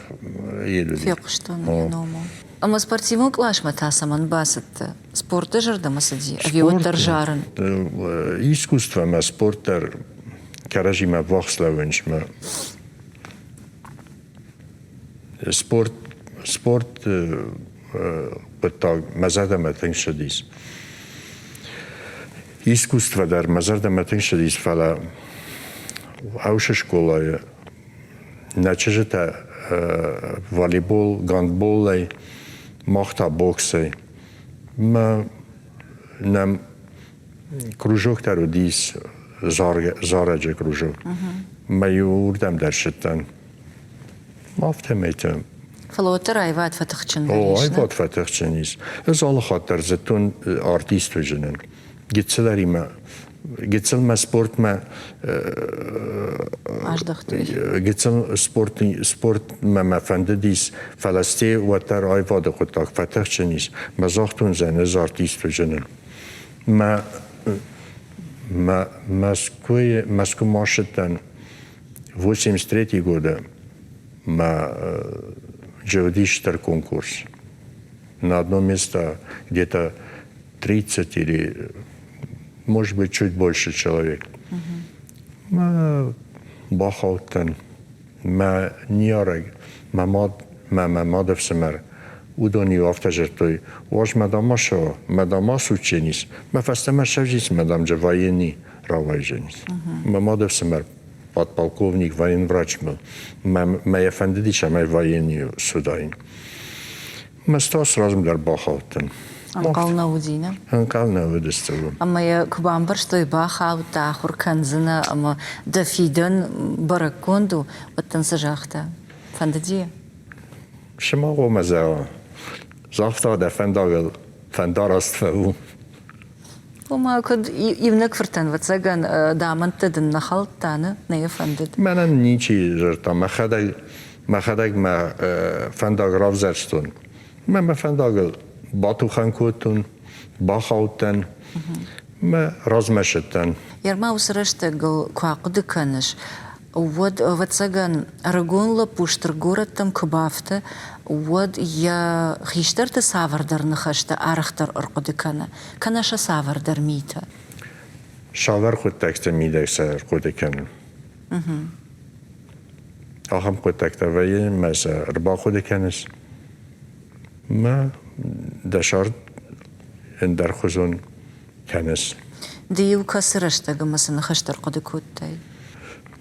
йед уыди. Фехъуыстон йӕ номыл. Ӕмӕ спортивон къласмӕ та цӕмӕн бацыдтӕ? Спорт дӕ зӕрдӕмӕ цыди ӕви уӕддӕр зарын? Искусство ӕмӕ спорт дӕр кӕрӕдзимӕ ӕввахс лӕууынц. Спорт, спорт хъуыддаг мӕ зӕрдӕмӕ тынг ссыдис. Искусство дӕр мӕ зӕрдӕмӕ тынг ссыдис, фӕлӕ Аусы скъолайы нӕ чызджытӕ волейбол, гандболӕй, мах та боксӕй. Мӕ нӕм кружок дӕр уыдис, зарӕджы кружок. Мӕ-иу уырдӕм дӕр ссыдтӕн. Афтӕмӕй та. Фӕлӕ уӕддӕр аивад фӕтыхджындӕр ис. О, аивад фӕтыхджын ис. Ӕз алы хатт дӕр зыдтон артист уыдзынӕн. Гыццылӕримӕ гыццыл мӕ спортмӕ аздӕхтой. Гыццыл спорт, спортмӕ мӕ фӕндыдис, фӕлӕ сте уӕддӕр аивады хъуыддаг фӕтыхджын ис. Мӕ загътон зӕн, ӕз артист уыдзынӕн. Мӕ мӕ Мӕскуыйы Мӕскуымӕ ссыдтӕн 83 года мӕ уыдис стыр конкурс. На одно место где-то 30 или, может быть, чуть больше человек. Мӕ бахаудтӕн мӕ ныййарӕг, мӕ мад мӕ мӕ мадӕфсымӕр. Уыдон-иу афтӕ зӕгътой, уаз мадам ма сӕуа, мадам ма сученис, мӕ фӕстӕмӕ сӕвзис, мадам же военный рауайдзӕнис. Мӕ мадӕфсымӕр подполковник, военврач был. Мӕ, мӕ йӕ фӕндыди, цӕмӕй военный суыдаин. Мӕ стас разм дӕр бахаудтӕн. Ӕнхъӕл нӕ уыди, нӕ? Ӕнхъӕл нӕ уыдысты. Ӕмӕ йӕ куы бамбӕрстой, бахаудта, ахуыр кӕндзынӕ ӕмӕ дӕ фидӕн бӕрӕггонд у, уӕд дын цы загъта? Фӕндыди йӕ? Сымагъомӕ зӕгъа. Загъта, дӕ фӕндагыл фӕндараст фӕу. Ома, куыд иунӕг фыртӕн, ӕвӕццӕгӕн, дӕ амӕндтӕ дын нӕ хӕлдта, нӕ? Нӕ йӕ фӕндыд? Мӕнӕн ничи зӕгъта. Мӕхӕдӕг, мӕхӕдӕг мӕ фӕндаг равзӕрстон. Мӕ мӕ фӕндагыл батухӕн кодтон, бахаудтӕн, мӕ размӕ сыдтӕн. Ерма уыцы рӕстӕгыл куы ахъуыды кӕныс, уӕд, ӕвӕццӕгӕн, ӕрыгон лӕппу стыр горӕттӕм куы бафты, уӕд йӕ хистӕрты цавӕрдӕр ныхӕстӕ арӕхдӕр ӕрхъуыды кӕны, кӕнӕ сӕ цавӕрдӕр митӕ. Цавӕр хъуыддӕгты мидӕг сӕ ӕрхъуыды кӕнын? Ахӕм хъуыддӕгтӕ вӕййы, мӕ сӕ ӕрбахъуыды кӕныс, мӕ дӕ сӕр ӕндӕрхуызон кӕныс. Ды-иу кӕцы рӕстӕг ӕмӕ цы ныхӕстӕ ӕрхъуыды кодтай?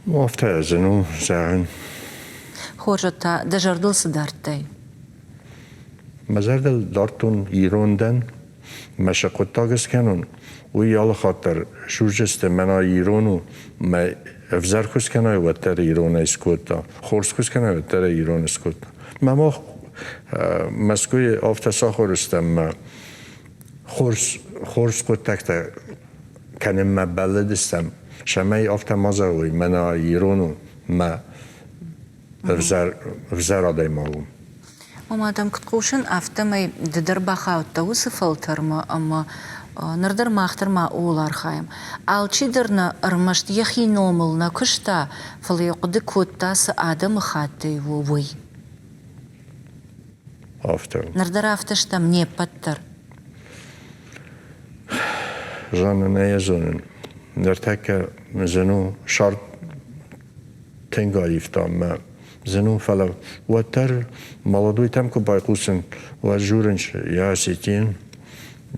Афтӕ зын у зӕгъын. Хорз, та дӕ зӕрдыл цы дардтай? Мӕ зӕрдыл дардтон ирон дӕн, мӕ сӕ хъуыддаг скӕнон, уый алы хатт дӕр судзджысты, мӕнӕ ирон у, мӕ ӕвзӕр куы скӕнай, уӕддӕр иронӕй скодта, хорз куы скӕнай, уӕддӕр ӕй ирон скодта. Мӕ мах Мӕскуыйы афтӕ сахуыр стӕм, мӕ хорз, хорз хъуыддӕгтӕ кӕнынмӕ бӕллыдыстӕм, цӕмӕй афтӕ ма зӕгъой, мӕнӕ ирон у, мӕ ӕвзӕр, ӕвзӕр адӕймаг у. Ома дӕм куыд хъусын, афтӕмӕй ды дӕр бахаудтӕ уыцы фӕлтӕрмӕ ӕмӕ ныр дӕр мах дӕр ма ууыл архайӕм. Алчидӕр нӕ ӕрмӕст йӕхи номыл нӕ куыста, фӕлӕ йӕ хъуыды кодта, цы адӕмыхаттӕй у, уый. Афтӕ. Ныр дӕр афтӕ стӕм не ппӕт дӕр. Жанна, нӕ йӕ зонын. Ныртӕккӕ зын у сӕрд тынг аивта мӕ зын у, фӕлӕ уӕддӕр молодойтӕм куы байхъусын, уӕд дзурынц, я осетин,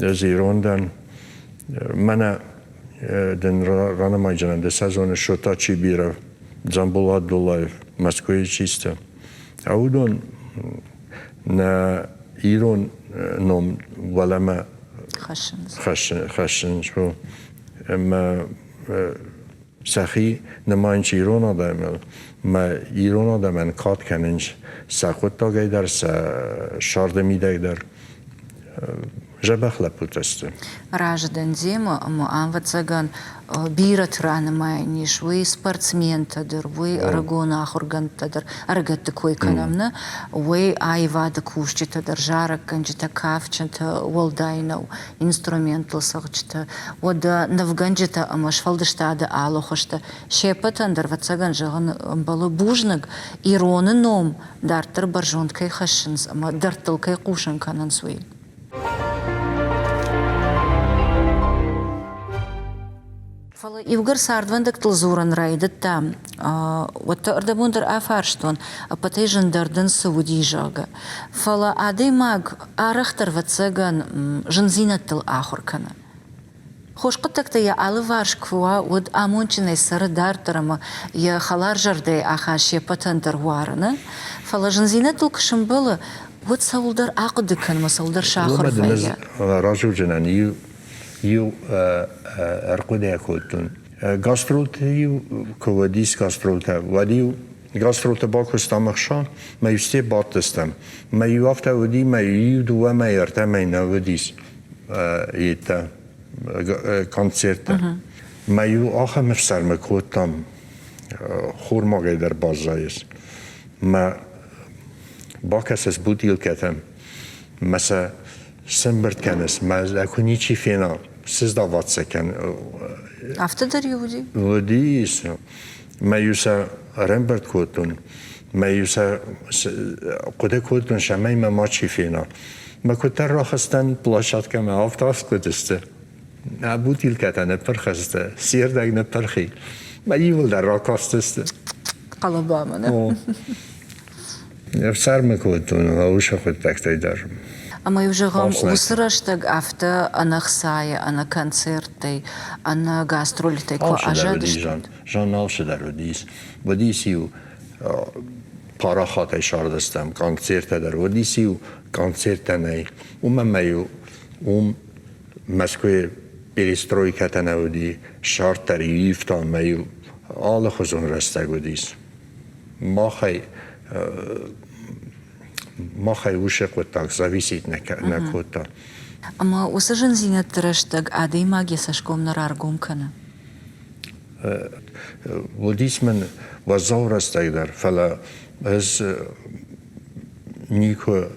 ӕз ирон дӕн. Мӕнӕ дын ранымайдзынӕн, ды сӕ зоныс Шота Чибиров, Дзамбулат Дулаев, Мӕскуыйы чисты. А уыдон нӕ ирон ном уӕлӕмӕ хӕссынц. Ӕмӕ сӕхи нымайынц ирон адӕмыл, мӕ ирон адӕмӕн кад кӕнынц сӕ хъуыддагӕй дӕр, сӕ сӕрды мидӕг дӕр. Дзӕбӕх лӕппутӕ сты. Разы дӕн демӕ, ӕмӕ ӕвӕццӕгӕн, бирӕты ранымайӕн ис, уый спортсментӕ дӕр, уый ӕрыгон ахуыргӕндтӕ дӕр, ӕрыгӕтты кой кӕнӕм нӕ, уый аивады кусджытӕ дӕр, зарӕггӕнджытӕ, кафджытӕ уӕлдай нӕу, инструменттыл цӕгъдджытӕ, уӕдӕ нывгӕнджытӕ ӕмӕ сфӕлдыстады алы хуызтӕ. Се ппӕтӕн дӕр, ӕвӕццӕгӕн, зӕгъын ӕмбӕлы бузныг, ироны ном дарддӕр бӕрзонд кӕй хӕссынц ӕмӕ дӕрдтыл кӕй хъусын кӕнынц, уый. Фӕлӕ иугӕр цардвӕндӕгтыл дзурын райдыдта, уӕд та ӕрдӕбон дӕр афарстон, ӕппӕтӕй зындӕр дын цы уыди, зӕгъгӕ. Фӕлӕ адӕймаг арӕхдӕр, ӕвӕццӕгӕн, зындзинӕдтыл ахуыр кӕны. Хорз хъуыддӕгтӕ йӕ алыварс куы уа, уӕд амондджынӕй цӕры дарддӕр ӕмӕ йӕ хӕларзӕрдӕйы ахаст се ппӕтӕн дӕр уарыны. Фӕлӕ зындзинӕдтыл куы сӕмбӕлы, уӕд цӕуылдӕр ахъуыды кӕны ӕмӕ цӕуылдӕр сахуыр вӕййы. Разурджынӕн иу иу ӕрхъуыды кодтон. Гастролты-иу куы уыдис гастролтӕ, уӕд-иу гастролты бакуыстам ӕхсӕн, мӕ-иу сте бадтыстӕм. Мӕ-иу афтӕ уыди, мӕ-иу дыууӕ мӕй, ӕртӕ мӕй нӕ уыдис йедтӕ концерттӕ. Мӕ-иу ахӕм ӕфсӕрмы кодтам, хормагӕй дӕр баззайыс. Мӕ бакӕсыс бутилкӕтӕм, мӕ сӕ сӕмбырд кӕныс, мӕ куы ничи фена, сыздават сӕ кӕн. Афтӕ дӕр-иу уыди? Уыдис. Мӕ-иу сӕ ӕрӕмбырд кодтон, мӕ-иу сӕ хъуыды кодтон, цӕмӕй мӕ мачи фена. Мӕ куыддӕр рахызтӕн площадкӕмӕ, афтӕ аскъуыдысты. Нӕ бутилкӕтӕ ныппырх сты, се рдӕг ныппырх и. Мӕ иууылдӕр ракастысты. Хъӕлӕбамӕ, нӕ? Ӕфсӕрмы кодтон уыцы хъуыддӕгтӕй дӕр. Ӕмӕ-иу зӕгъӕм, уыцы рӕстӕг афтӕ ӕнӕ хцайӕ, ӕнӕ концерттӕй, ӕнӕ гастрольтӕй куы аззадыстут? Жан алцыдӕр уыдис. Уыдис-иу парахатӕй сардыстӕм концерттӕ дӕр, уыдис-иу концерттӕ нӕй. Уымӕн ма-иу уым Мӕскуыйы перестройкӕтӕ нӕ уыди, сӕрд дӕр-иу ивта ӕмӕ-иу алыхуызон рӕстӕг уыдис. Махӕй махӕй уыцы хъуыддаг зависит нӕ кодта. Ӕмӕ уыцы зындзинӕдты рӕстӕг адӕймаг йӕ цӕсгом нӕ раргом кӕны? Уыдис мын уӕззау рӕстӕг дӕр, фӕлӕ ӕз никуы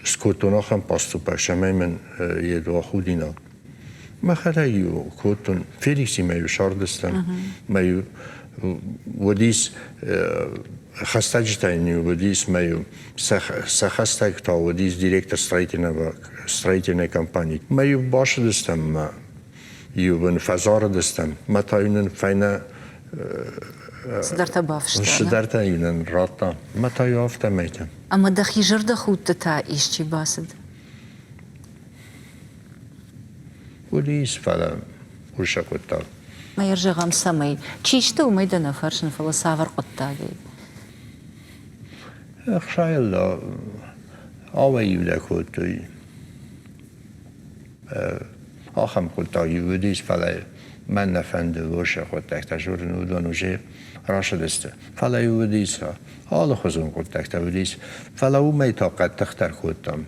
скодтон ахӕм поступок, цӕмӕй мын йе уа худинаг. Мӕхӕдӕг-иу кодтон, Феликсимӕ-иу сардыстӕм, мӕ-иу уыдис хӕстӕджытӕ йын-иу уыдис, мӕ-иу сӕ хӕстӕг та уыдис директор строительного строительной компании. Мӕ-иу бацыдыстӕм мӕ иу ын фӕзарыдыстӕм, мӕ та-иу нын фӕйнӕ Цыдӕртӕ бафыста. Цыдӕртӕ-иу нын радта, мӕ та-иу афтӕмӕйтӕ. Ӕмӕ дӕхи зӕрдӕхудты та исчи бацыд? Уыдис, фӕлӕ уыцы хъуыддаг. Ма йӕ зӕгъӕм, цӕмӕй? Чи сты, уымӕй дӕ нӕ фӕрсын, фӕлӕ цавӕр хъуыддагӕй? Ӕхсайыл ауӕй-иу кодтой. Ахӕм хъуыддаг-иу уыдис, фӕлӕ мӕн нӕ фӕнды уыцы хъуыддӕгтӕ дзурын, уыдон уже рацыдысты. Фӕлӕ-иу уыдис, алыхуызон хъуыддӕгтӕ уыдис, фӕлӕ уымӕй та хъӕддыхдӕр кодтам.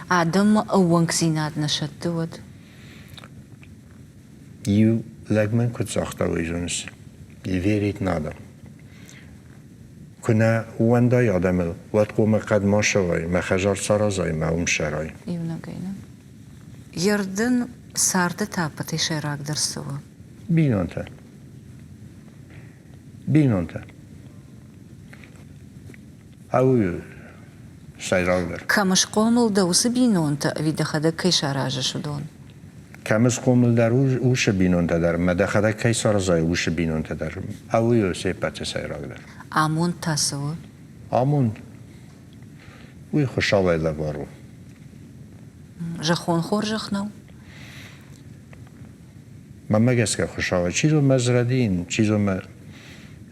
Адӕммӕ ӕууӕнкдзинад нӕ сӕтты уӕд? Иу лӕг мын куыд загъта, уый зоныс, верить надо. Куы нӕ ууӕндай адӕмыл, уӕд хъуамӕ хъӕд ма сӕвай, мӕ хӕдзар саразай, мӕ уым сӕрай. Иунӕгӕй нӕ. Йе рдын царды та ӕппӕтӕй сӕйрагдӕр цы у? Бинонтӕ. Бинонтӕ. Ау сӕйрагдӕр. Кӕм схъомыл дӕ уыцы бинонтӕ ӕви дӕхӕдӕг кӕй саразыс, уыдон? Кӕм схъомыл дӕр уыцы бинонтӕ дӕр, мӕ дӕхӕдӕг кӕй саразай, уыцы бинонтӕ дӕр. Ау у се ппӕты сӕйрагдӕр. Амонд та цы у? Амонд. Уый Хуыцауӕй лӕвар у. Зӕххон хорзӕх нӕу? Мӕнмӕ гӕсгӕ Хуыцауӕй. Чи зоны мӕ зрӕдийын, чи зоны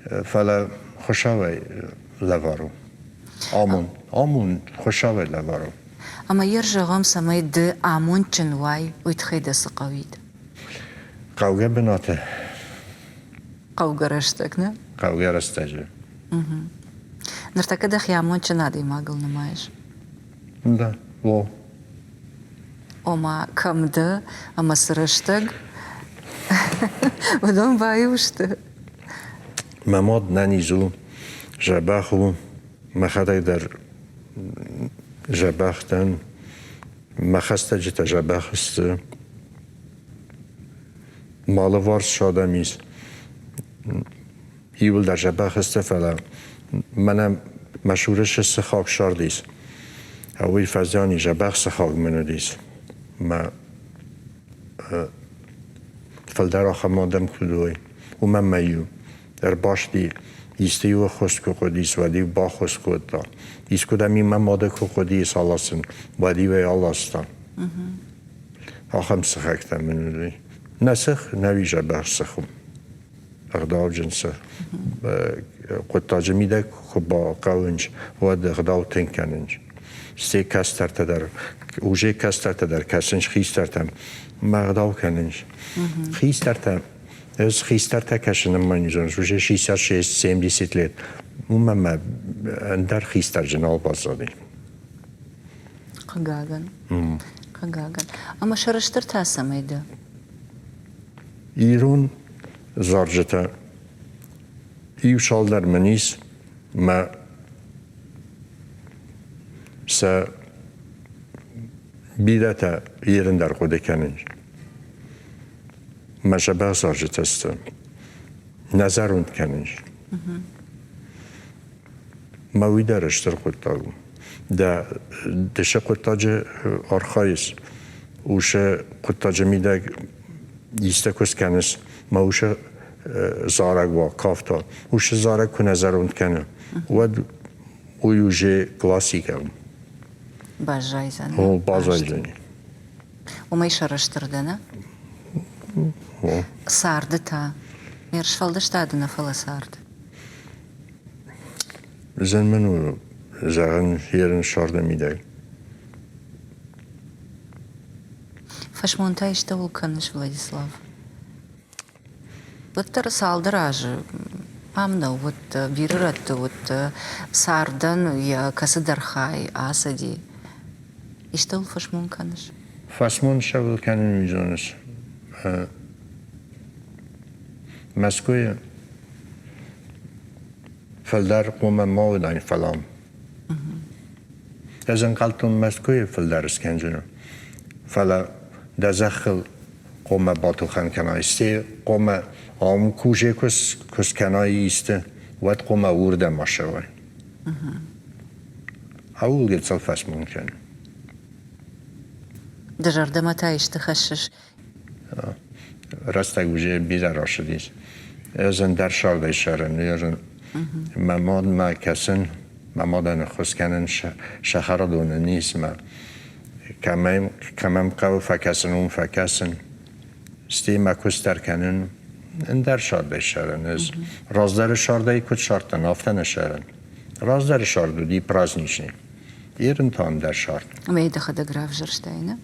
фӕлӕ Хуыцауӕй лӕвар у. Амонд, амонд Хуыцауӕй лӕвар у. Ӕмӕ йӕ зӕгъӕм, цӕмӕй ды амондджын уай, уый тыххӕй дӕ цы хъӕуид? Хъӕугӕ бынаты. Хъӕугӕ рӕстӕг, нӕ? Хъӕугӕ рӕстӕджы. Ныртӕккӕ дӕхи амондджын адӕймагыл нымайыс? Да, о. Ома, кӕм дӕ ӕмӕ цы рӕстӕг, уыдон баиу сты. Мӕ мад нӕниз у, дзӕбӕх у, мӕхӕдӕг дӕр дзӕбӕх дӕн, мӕ хӕстӕджытӕ дзӕбӕх сты. Мӕ алыварс адӕм ис. Иууылдӕр дзӕбӕх сты, фӕлӕ мӕнӕ мӕ цуры цы сыхаг цардис, уый фӕзиан и, дзӕбӕх сыхаг мын уыдис. Мӕ фылдӕр ахӕм адӕм куыд уой, уымӕн мӕ-иу ӕрбасти, исты-иу ӕххуыс куы хъуыдис, уӕд-иу баххуыс кодта. Искуыдӕм-иу мӕ мады куы хъуыдис аласын, уӕд-иу ӕй аласта. Ахӕм сыхӕгтӕ мын уыди. Нӕ сых нӕуи дзӕбӕх сых у. Ӕгъдауджын сых. Хъуыддаджы мидӕг куы бахъӕуынц, уӕд ӕгъдау тынг кӕнынц. Стӕй кӕстӕртӕ дӕр, уже кӕстӕртӕ дӕр кӕсынц хистӕртӕм, мӕ ӕгъдау кӕнынц. Хистӕртӕ, ӕз хистӕртӕ кӕсын ӕмӕ зоныс, уже 66-70 лет, уымӕ мӕ ӕндӕр хистӕрджы нал баззади. Хъыгагӕн. Хъыгагӕн. Ӕмӕ сӕрыстыр та цӕмӕй дӕ? Ирон зарджытӕ иу цалдӕр мын ис, мӕ сӕ бирӕтӕ ерын дӕр хъуыды кӕнынц. Мӕ дзӕбӕх зарджытӕ сты. Нӕ зӕронд кӕнынц. Мӕ уый дӕр стыр хъуыддаг у. Дӕ дысы хъуыддаджы архайыс, усы хъуыддаджы мидӕг исты куыст кӕныс, мӕ усы зарӕг уа, кафт уа. Усы зарӕг куы нӕ зӕронд кӕны, уӕд уый уже классикӕ у. Баззайдзӕн. О, баззайдзӕни. Уымӕй сӕрыстыр дӕ, нӕ? О. Царды та? Ме сфӕлдыстады нӕ, фӕлӕ царды. Зын мын у зӕгъын ерын сӕрды мидӕг. Фӕсмон та истӕуыл кӕныс, Владислав? Уӕддӕр цалдӕр азы ам нӕ уыдтӕ, бирӕ рӕтты уыдтӕ, цардӕн йӕ кӕцыдӕр хай ацыди. Истӕуыл фӕсмон кӕныс? Фӕсмон цӕуыл кӕнын, уый зоныс? Мӕскуыйы фылдӕр хъуамӕ ма уыдаин, фӕлӕ ӕз ӕнхъӕлдтон Мӕскуыйы фылдӕр скӕндзынӕн, фӕлӕ дӕ зӕххыл хъуамӕ батухӕн кӕнай, стӕй хъуамӕ ам кусе куы скӕнай исты, уӕд хъуамӕ уырдӕм ацӕуай. Ауыл гыццыл фӕсмон кӕн. Дӕ зӕрдӕмӕ та исты хӕссыс? Рӕстӕг уже бирӕ рацыдис. Ӕз ӕндӕр сагъдӕй сӕрын, ерын. Мӕ мадмӕ кӕсын, мӕ мадӕн ӕххуыс кӕнын сахарадоны ницымӕ. Кӕмӕм, кӕмӕм хъӕуы фӕкӕсын, уым фӕкӕсын. Стӕй мӕ куыст дӕр кӕнын ӕндӕр сӕрдӕй сӕрын. Ӕз раздӕры сӕрдӕй куыд сардтӕн, афтӕ нӕ сӕрын. Раздӕры сӕрд уыди праздничный. Ерын та ӕндӕр сӕрд. Ӕмӕ йӕ дӕхӕдӕг равзӕрстай, нӕ?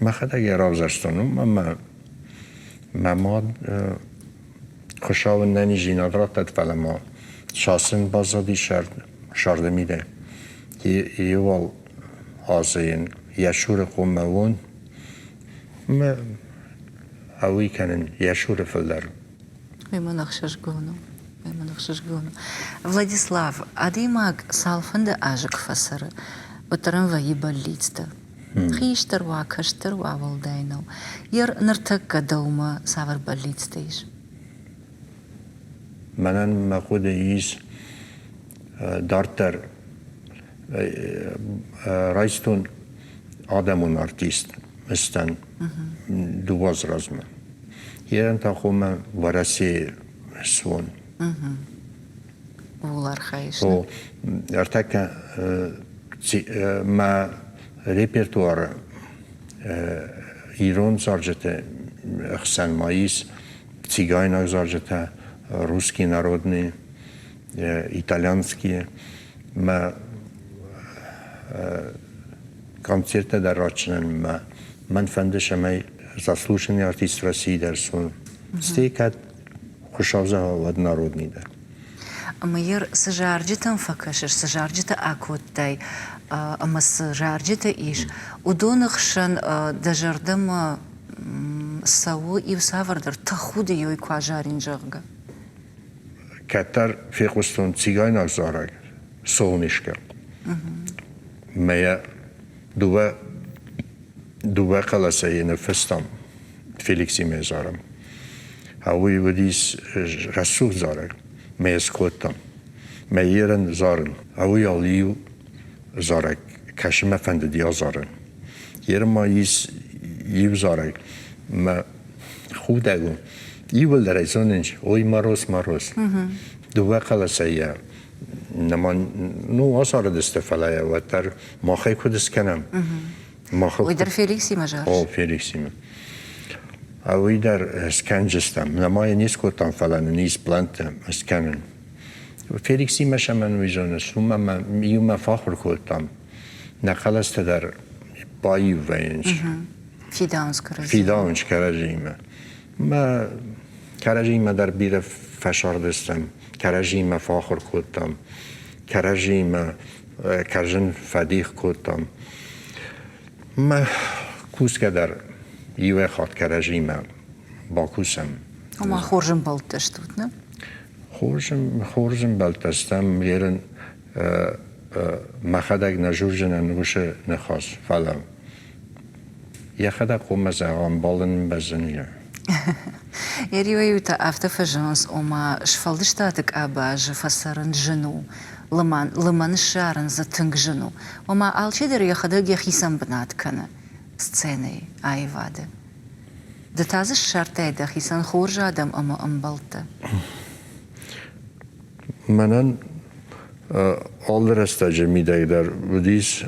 Мӕхӕдӕг йӕ равзӕрстон, уым ӕмӕ мӕ мад Хуыцау ын ӕнӕниздзинад раттӕд, фӕлӕ ма сасын баззади сӕрды мидӕг. Иуал азы йын йӕ цуры хъуамӕ уон ӕмӕ ауый кӕнын йӕ цуры фылдӕр. Уый мын ӕхсызгон у. Уый мын ӕхсызгон у. Владислав, адӕймаг цалфӕнды азы куы фӕцӕры, уӕддӕр ын вӕййы бӕллицтӕ. Хистӕр уа, кӕстӕр уа, уӕлдай нӕу. Йе ныртӕккӕ дӕумӕ цавӕр бӕллицтӕ ис? Мӕнӕн мӕ хъуыды ис дарддӕр райстон адӕмон артист сдӕн дыууӕ азы размӕ. Ерын та хъуамӕ Уӕрӕсейы суон. Ууыл архайыс? О, ӕртӕккӕ мӕ репертуары ирон зарджыты хсӕн ма ис цигайнаг зарджытӕ, русский народные, итальянские. Мӕ концерттӕ дӕр ратдзынӕн мӕ мӕн фӕнды, цӕмӕй заслуженный артист России дӕр суон. Стӕй кӕд Хуыцау зӕгъа, уӕд народный дӕр. Ӕмӕ йер цы зарджытӕм фӕкӕсыс, цы зарджытӕ акодтай ӕмӕ цы зарджытӕ ис, уыдоны хсӕн дӕ зӕрдӕмӕ цӕуы иу цавӕрдӕр тӕхуды ёй куы азарин, зӕгъгӕ? Кӕддӕр фехъуыстон цигайнаг зарӕг «Солнышко». Мӕ йӕ дыууӕ дыууӕ хъӕлӕсӕй ныффыстам Феликсимӕ зарӕм. А уый уыдис рӕсугъд зарӕг. Мӕ йӕ скодтам. Мӕ ерын зарын. А уый ал-иу зарӕг кӕсын мӕ фӕндыди азарын. Ерын ма ис иу зарӕг. Мӕ худӕг у. Иууылдӕр ӕй зонынц, ой, мороз, мороз. Дыууӕ хъӕлӕсӕй йӕ нӕма ну, азарыдысты, фӕлӕ йӕ уӕддӕр махӕй куыд скӕнӕм? Мах Уый дӕр Феликсимӕ зарыс? О, Феликсимӕ. А уый дӕр скӕнджыстӕм. Нӕма йӕ не скодтам, фӕлӕ нын ис плӕнттӕ скӕнын. Феликсимӕ сӕмӕн уый зоныс, уымӕ мӕ иумӕ фӕахуыр кодтам. Нӕ хъӕлӕстӕ дӕр баиу вӕййынц. Фидауынц кӕрӕдзиимӕ. Фидауынц кӕрӕдзиимӕ. Мӕ кӕрӕдзиимӕ дӕр бирӕ фӕсардыстӕм, кӕрӕдзиимӕ фӕахуыр кодтам, кӕрӕдзиимӕ кӕрдзын фӕдих кодтам. Мӕ кусгӕ дӕр иуӕй хатт кӕрӕдзиимӕ бакусӕм. Ома хорз ӕмбӕлттӕ стут, нӕ? Хорз, хорз ӕмбӕлттӕ стӕм, ерын мӕхӕдӕг нӕ дзурдзынӕн уыцы ныхас, фӕлӕ йӕхӕдӕг хъуамӕ зӕгъа, ӕмбалын бӕззын. Йӕ риуӕй-иутӕ афтӕ фӕзӕгъынц, ома сфӕлдыстады къабазы фӕцӕрын зын у, лымӕн, лымӕн ссарын дзы тынг зын у. Ома алчидӕр йӕхӕдӕг йӕхицӕн бынат кӕны сценӕйы, аивады. Ды та дзы ссардтай дӕхицӕн хорз адӕм ӕмӕ ӕмбӕлттӕ. Мӕнӕн алы рӕстӕджы мидӕг дӕр уыдис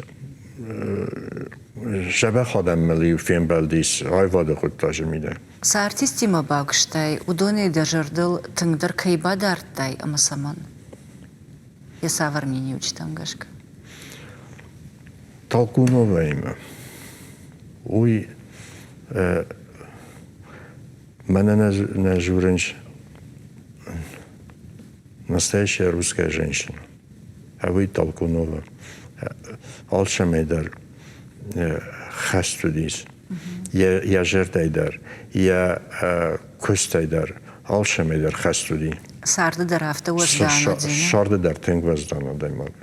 дзӕбӕх адӕммӕ-иу фембӕлдис аивады хъуыддаджы мидӕг. Цы артисттимӕ бакуыстай, уыдонӕй дӕ зӕрдыл тынгдӕр кӕй бадардтай ӕмӕ цӕмӕн? Йӕ цавӕр миниуджытӕм гӕсгӕ? Толкуноваимӕ. Уый мӕнӕ нӕ дзурынц настоящая русская женщина. А вы Толкунова. Алцӕмӕй дӕр хӕст уыдис. Йӕ зӕрдӕй дӕр, йӕ куыстӕй дӕр, алцӕмӕй дӕр хӕст уыди. Царды дӕр афтӕ уӕздан уыди? Царды дӕр тынг уӕздан адӕймаг.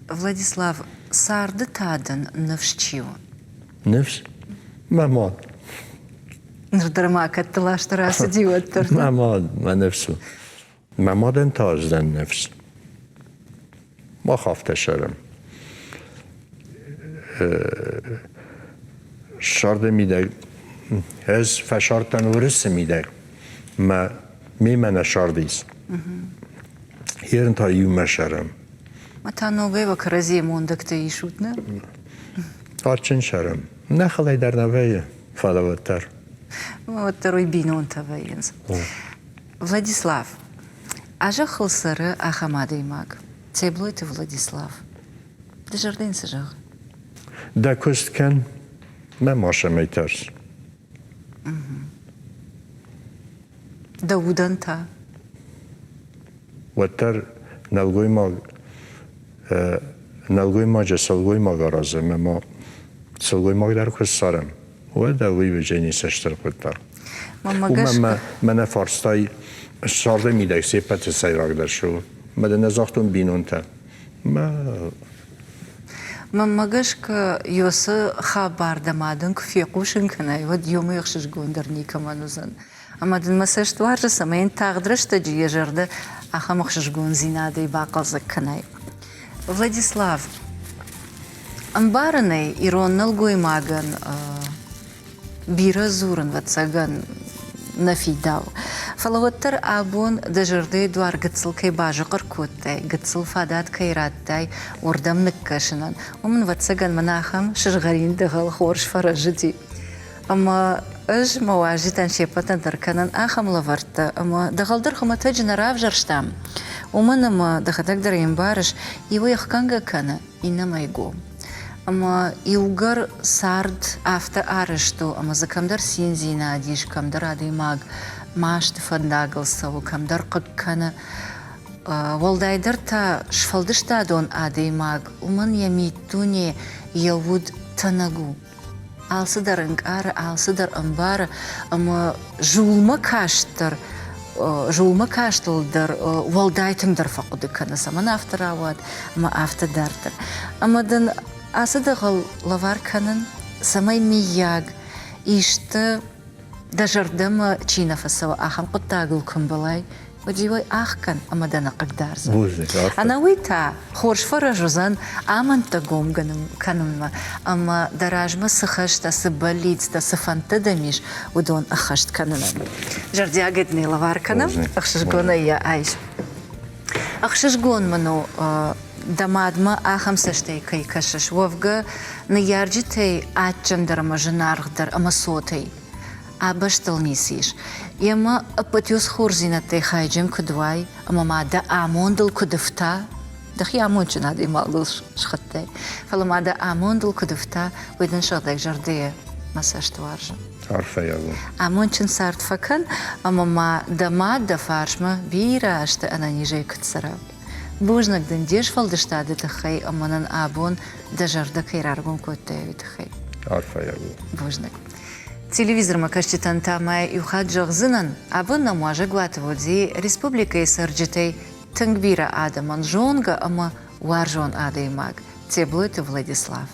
Владислав, царды та дын ныфс чи у? Ныфс? Мӕ мад. Ныр дӕр ма кӕд дыл рацыди, уӕддӕр. Мӕ мад, мӕ ныфс у. Мӕ мадӕн та ӕз дӕн ныфс. Мах афтӕ сӕрӕм. Сӕрды мидӕг ӕз фӕсардтӕн уырысы мидӕг, мӕ мемӕ нӕ сардис. Ерын та иумӕ сӕрӕм. Ма та ногӕй уӕ кӕрӕдзийы мондӕгтӕ исут, нӕ? Адджын сӕрӕм. Нӕ хылӕй дӕр нӕ вӕййы, фӕлӕ уӕддӕр. Уӕддӕр уый бинонтӕ вӕййынц. Владислав, а зӕххыл цӕры ахӕм адӕймаг, Теблойты Владислав. Дӕ зӕрдӕ йын цы зӕгъы? Дӕ куыст кӕн, мӕ ма тӕрс. Дӕ удӕн та? Уӕддӕр нӕлгоймаг нӕлгоймаджы сылгоймаг аразы ӕмӕ ма сылгоймаг дӕр куы ссарӕм, уӕд уый уыдзӕни стыр хъуыддаг. Уымӕ мӕнӕ фарстай царды мидӕг се ппӕты сӕйрагдӕр цы у? Мӕ дын ӕз загътон бинонтӕ. Мӕ Мӕнмӕ гӕсгӕ, Йосы хабар дӕ мадӕн куы фехъусын кӕнай, уӕд йомӕ ӕхсызгондӕр никӕмӕн уыдзӕн. Ӕмӕ дын мӕ цӕст уарзы, цӕмӕй йын тагъд рӕстӕджы йӕ зӕрдӕ ахӕм ӕхсызгондзинадӕй бахъӕлдзӕг кӕнай. Владислав, ӕмбарын ӕй, ирон нӕлгоймагӕн бирӕ дзурын, ӕвӕццӕгӕн, нӕ фидауы. Фӕлӕ уӕддӕр абон дӕ зӕрдӕйы дуар гыццыл кӕй базыхъыр кодтай, гыццыл фадат кӕй радтай уырдӕм ныккӕсынӕн, уым, ӕвӕццӕгӕн, мын ахӕм сызгъӕрин дӕгъӕл хорз фӕрӕзыди. Ӕмӕ ӕз мӕ уазджытӕн се ппӕтӕн дӕр кӕнын ахӕм лӕвӕрттӕ, ӕмӕ дӕгъӕл дӕр хуымӕтӕджы нӕ равзӕрстам, уымӕн ӕмӕ дӕхӕдӕг дӕр ӕй ӕмбарыс, иуӕй ӕхгӕнгӕ кӕны, иннӕмӕй гом. Ӕмӕ иугӕр цард афтӕ арӕзт у, ӕмӕ дзы кӕмдӕр циндзинад ис, кӕмдӕр адӕймаг масты фӕндагыл цӕуы, кӕмдӕр хъыг кӕны. Уӕлдайдӕр та сфӕлдыстадон адӕймаг, уымӕн йӕ миддуне, йӕ уд тӕнӕг у. Алцыдӕр ӕнкъары, алцыдӕр ӕмбары ӕмӕ зулмӕ каст дӕр зулмӕ кастыл дӕр уӕлдай тынгдӕр фӕхъуыды кӕны, цӕмӕн афтӕ рауад ӕмӕ афтӕ дарддӕр. Ӕмӕ дын ацы дӕгъӕл лӕвар кӕнын, цӕмӕй миййаг исты дӕ зӕрдӕмӕ чи нӕ фӕцӕуы, ахӕм хъуыддагыл куы мбӕлай, уӕд-иу ӕй ӕхгӕн ӕмӕ дӕ нӕ хъыгдардзӕн. Ӕнӕуый та хорз фӕрӕз уыдзӕн амӕндтӕ гом кӕнынмӕ ӕмӕ дӕ размӕ цы хӕстӕ, цы бӕллицтӕ, цы фӕндтӕ дӕм ис, уыдон ӕххӕст кӕнынӕн. Зӕрдиагӕй дын ӕй лӕвар кӕнӕм, ӕхсызгонӕй йӕ айс. Ӕхсызгон мын у, дӕ мадмӕ ахӕм цӕстӕй кӕй кӕсыс. Уӕвгӕ, ныййарджытӕй адджындӕр ӕмӕ зынаргъдӕр ӕмӕ цотӕй а бӕстыл ницы ис. Емӕ ӕппӕт хорздзинӕдтӕй хайджын куыд уай ӕмӕ ма дӕ амондыл куыд ӕфта, дӕхи амондджын адӕймагыл схуыдтай, фӕлӕ ма дӕ амондыл куыд ӕфта, уый дын сыгъдӕг зӕрдӕйӕ мӕ цӕст уарзы. Арфӕйаг у. Амондджын цард фӕкӕн ӕмӕ ма дӕ мад дӕ фарсмӕ бирӕ азты ӕнӕнизӕй куыд цӕра. Бузныг дын де сфӕлдыстады тыххӕй ӕмӕ нын абон дӕ зӕрдӕ кӕй раргом кодтай, уый тыххӕй. Арфӕйаг у. Бузныг. Телевизормӕ кӕсджытӕн та ма иу хатт зӕгъдзынӕн, абон нӕм уазӕгуаты уыди республикӕйы цӕрджытӕй тынг бирӕ адӕмӕн зонгӕ ӕмӕ уарзон адӕймаг Теблойты Владислав.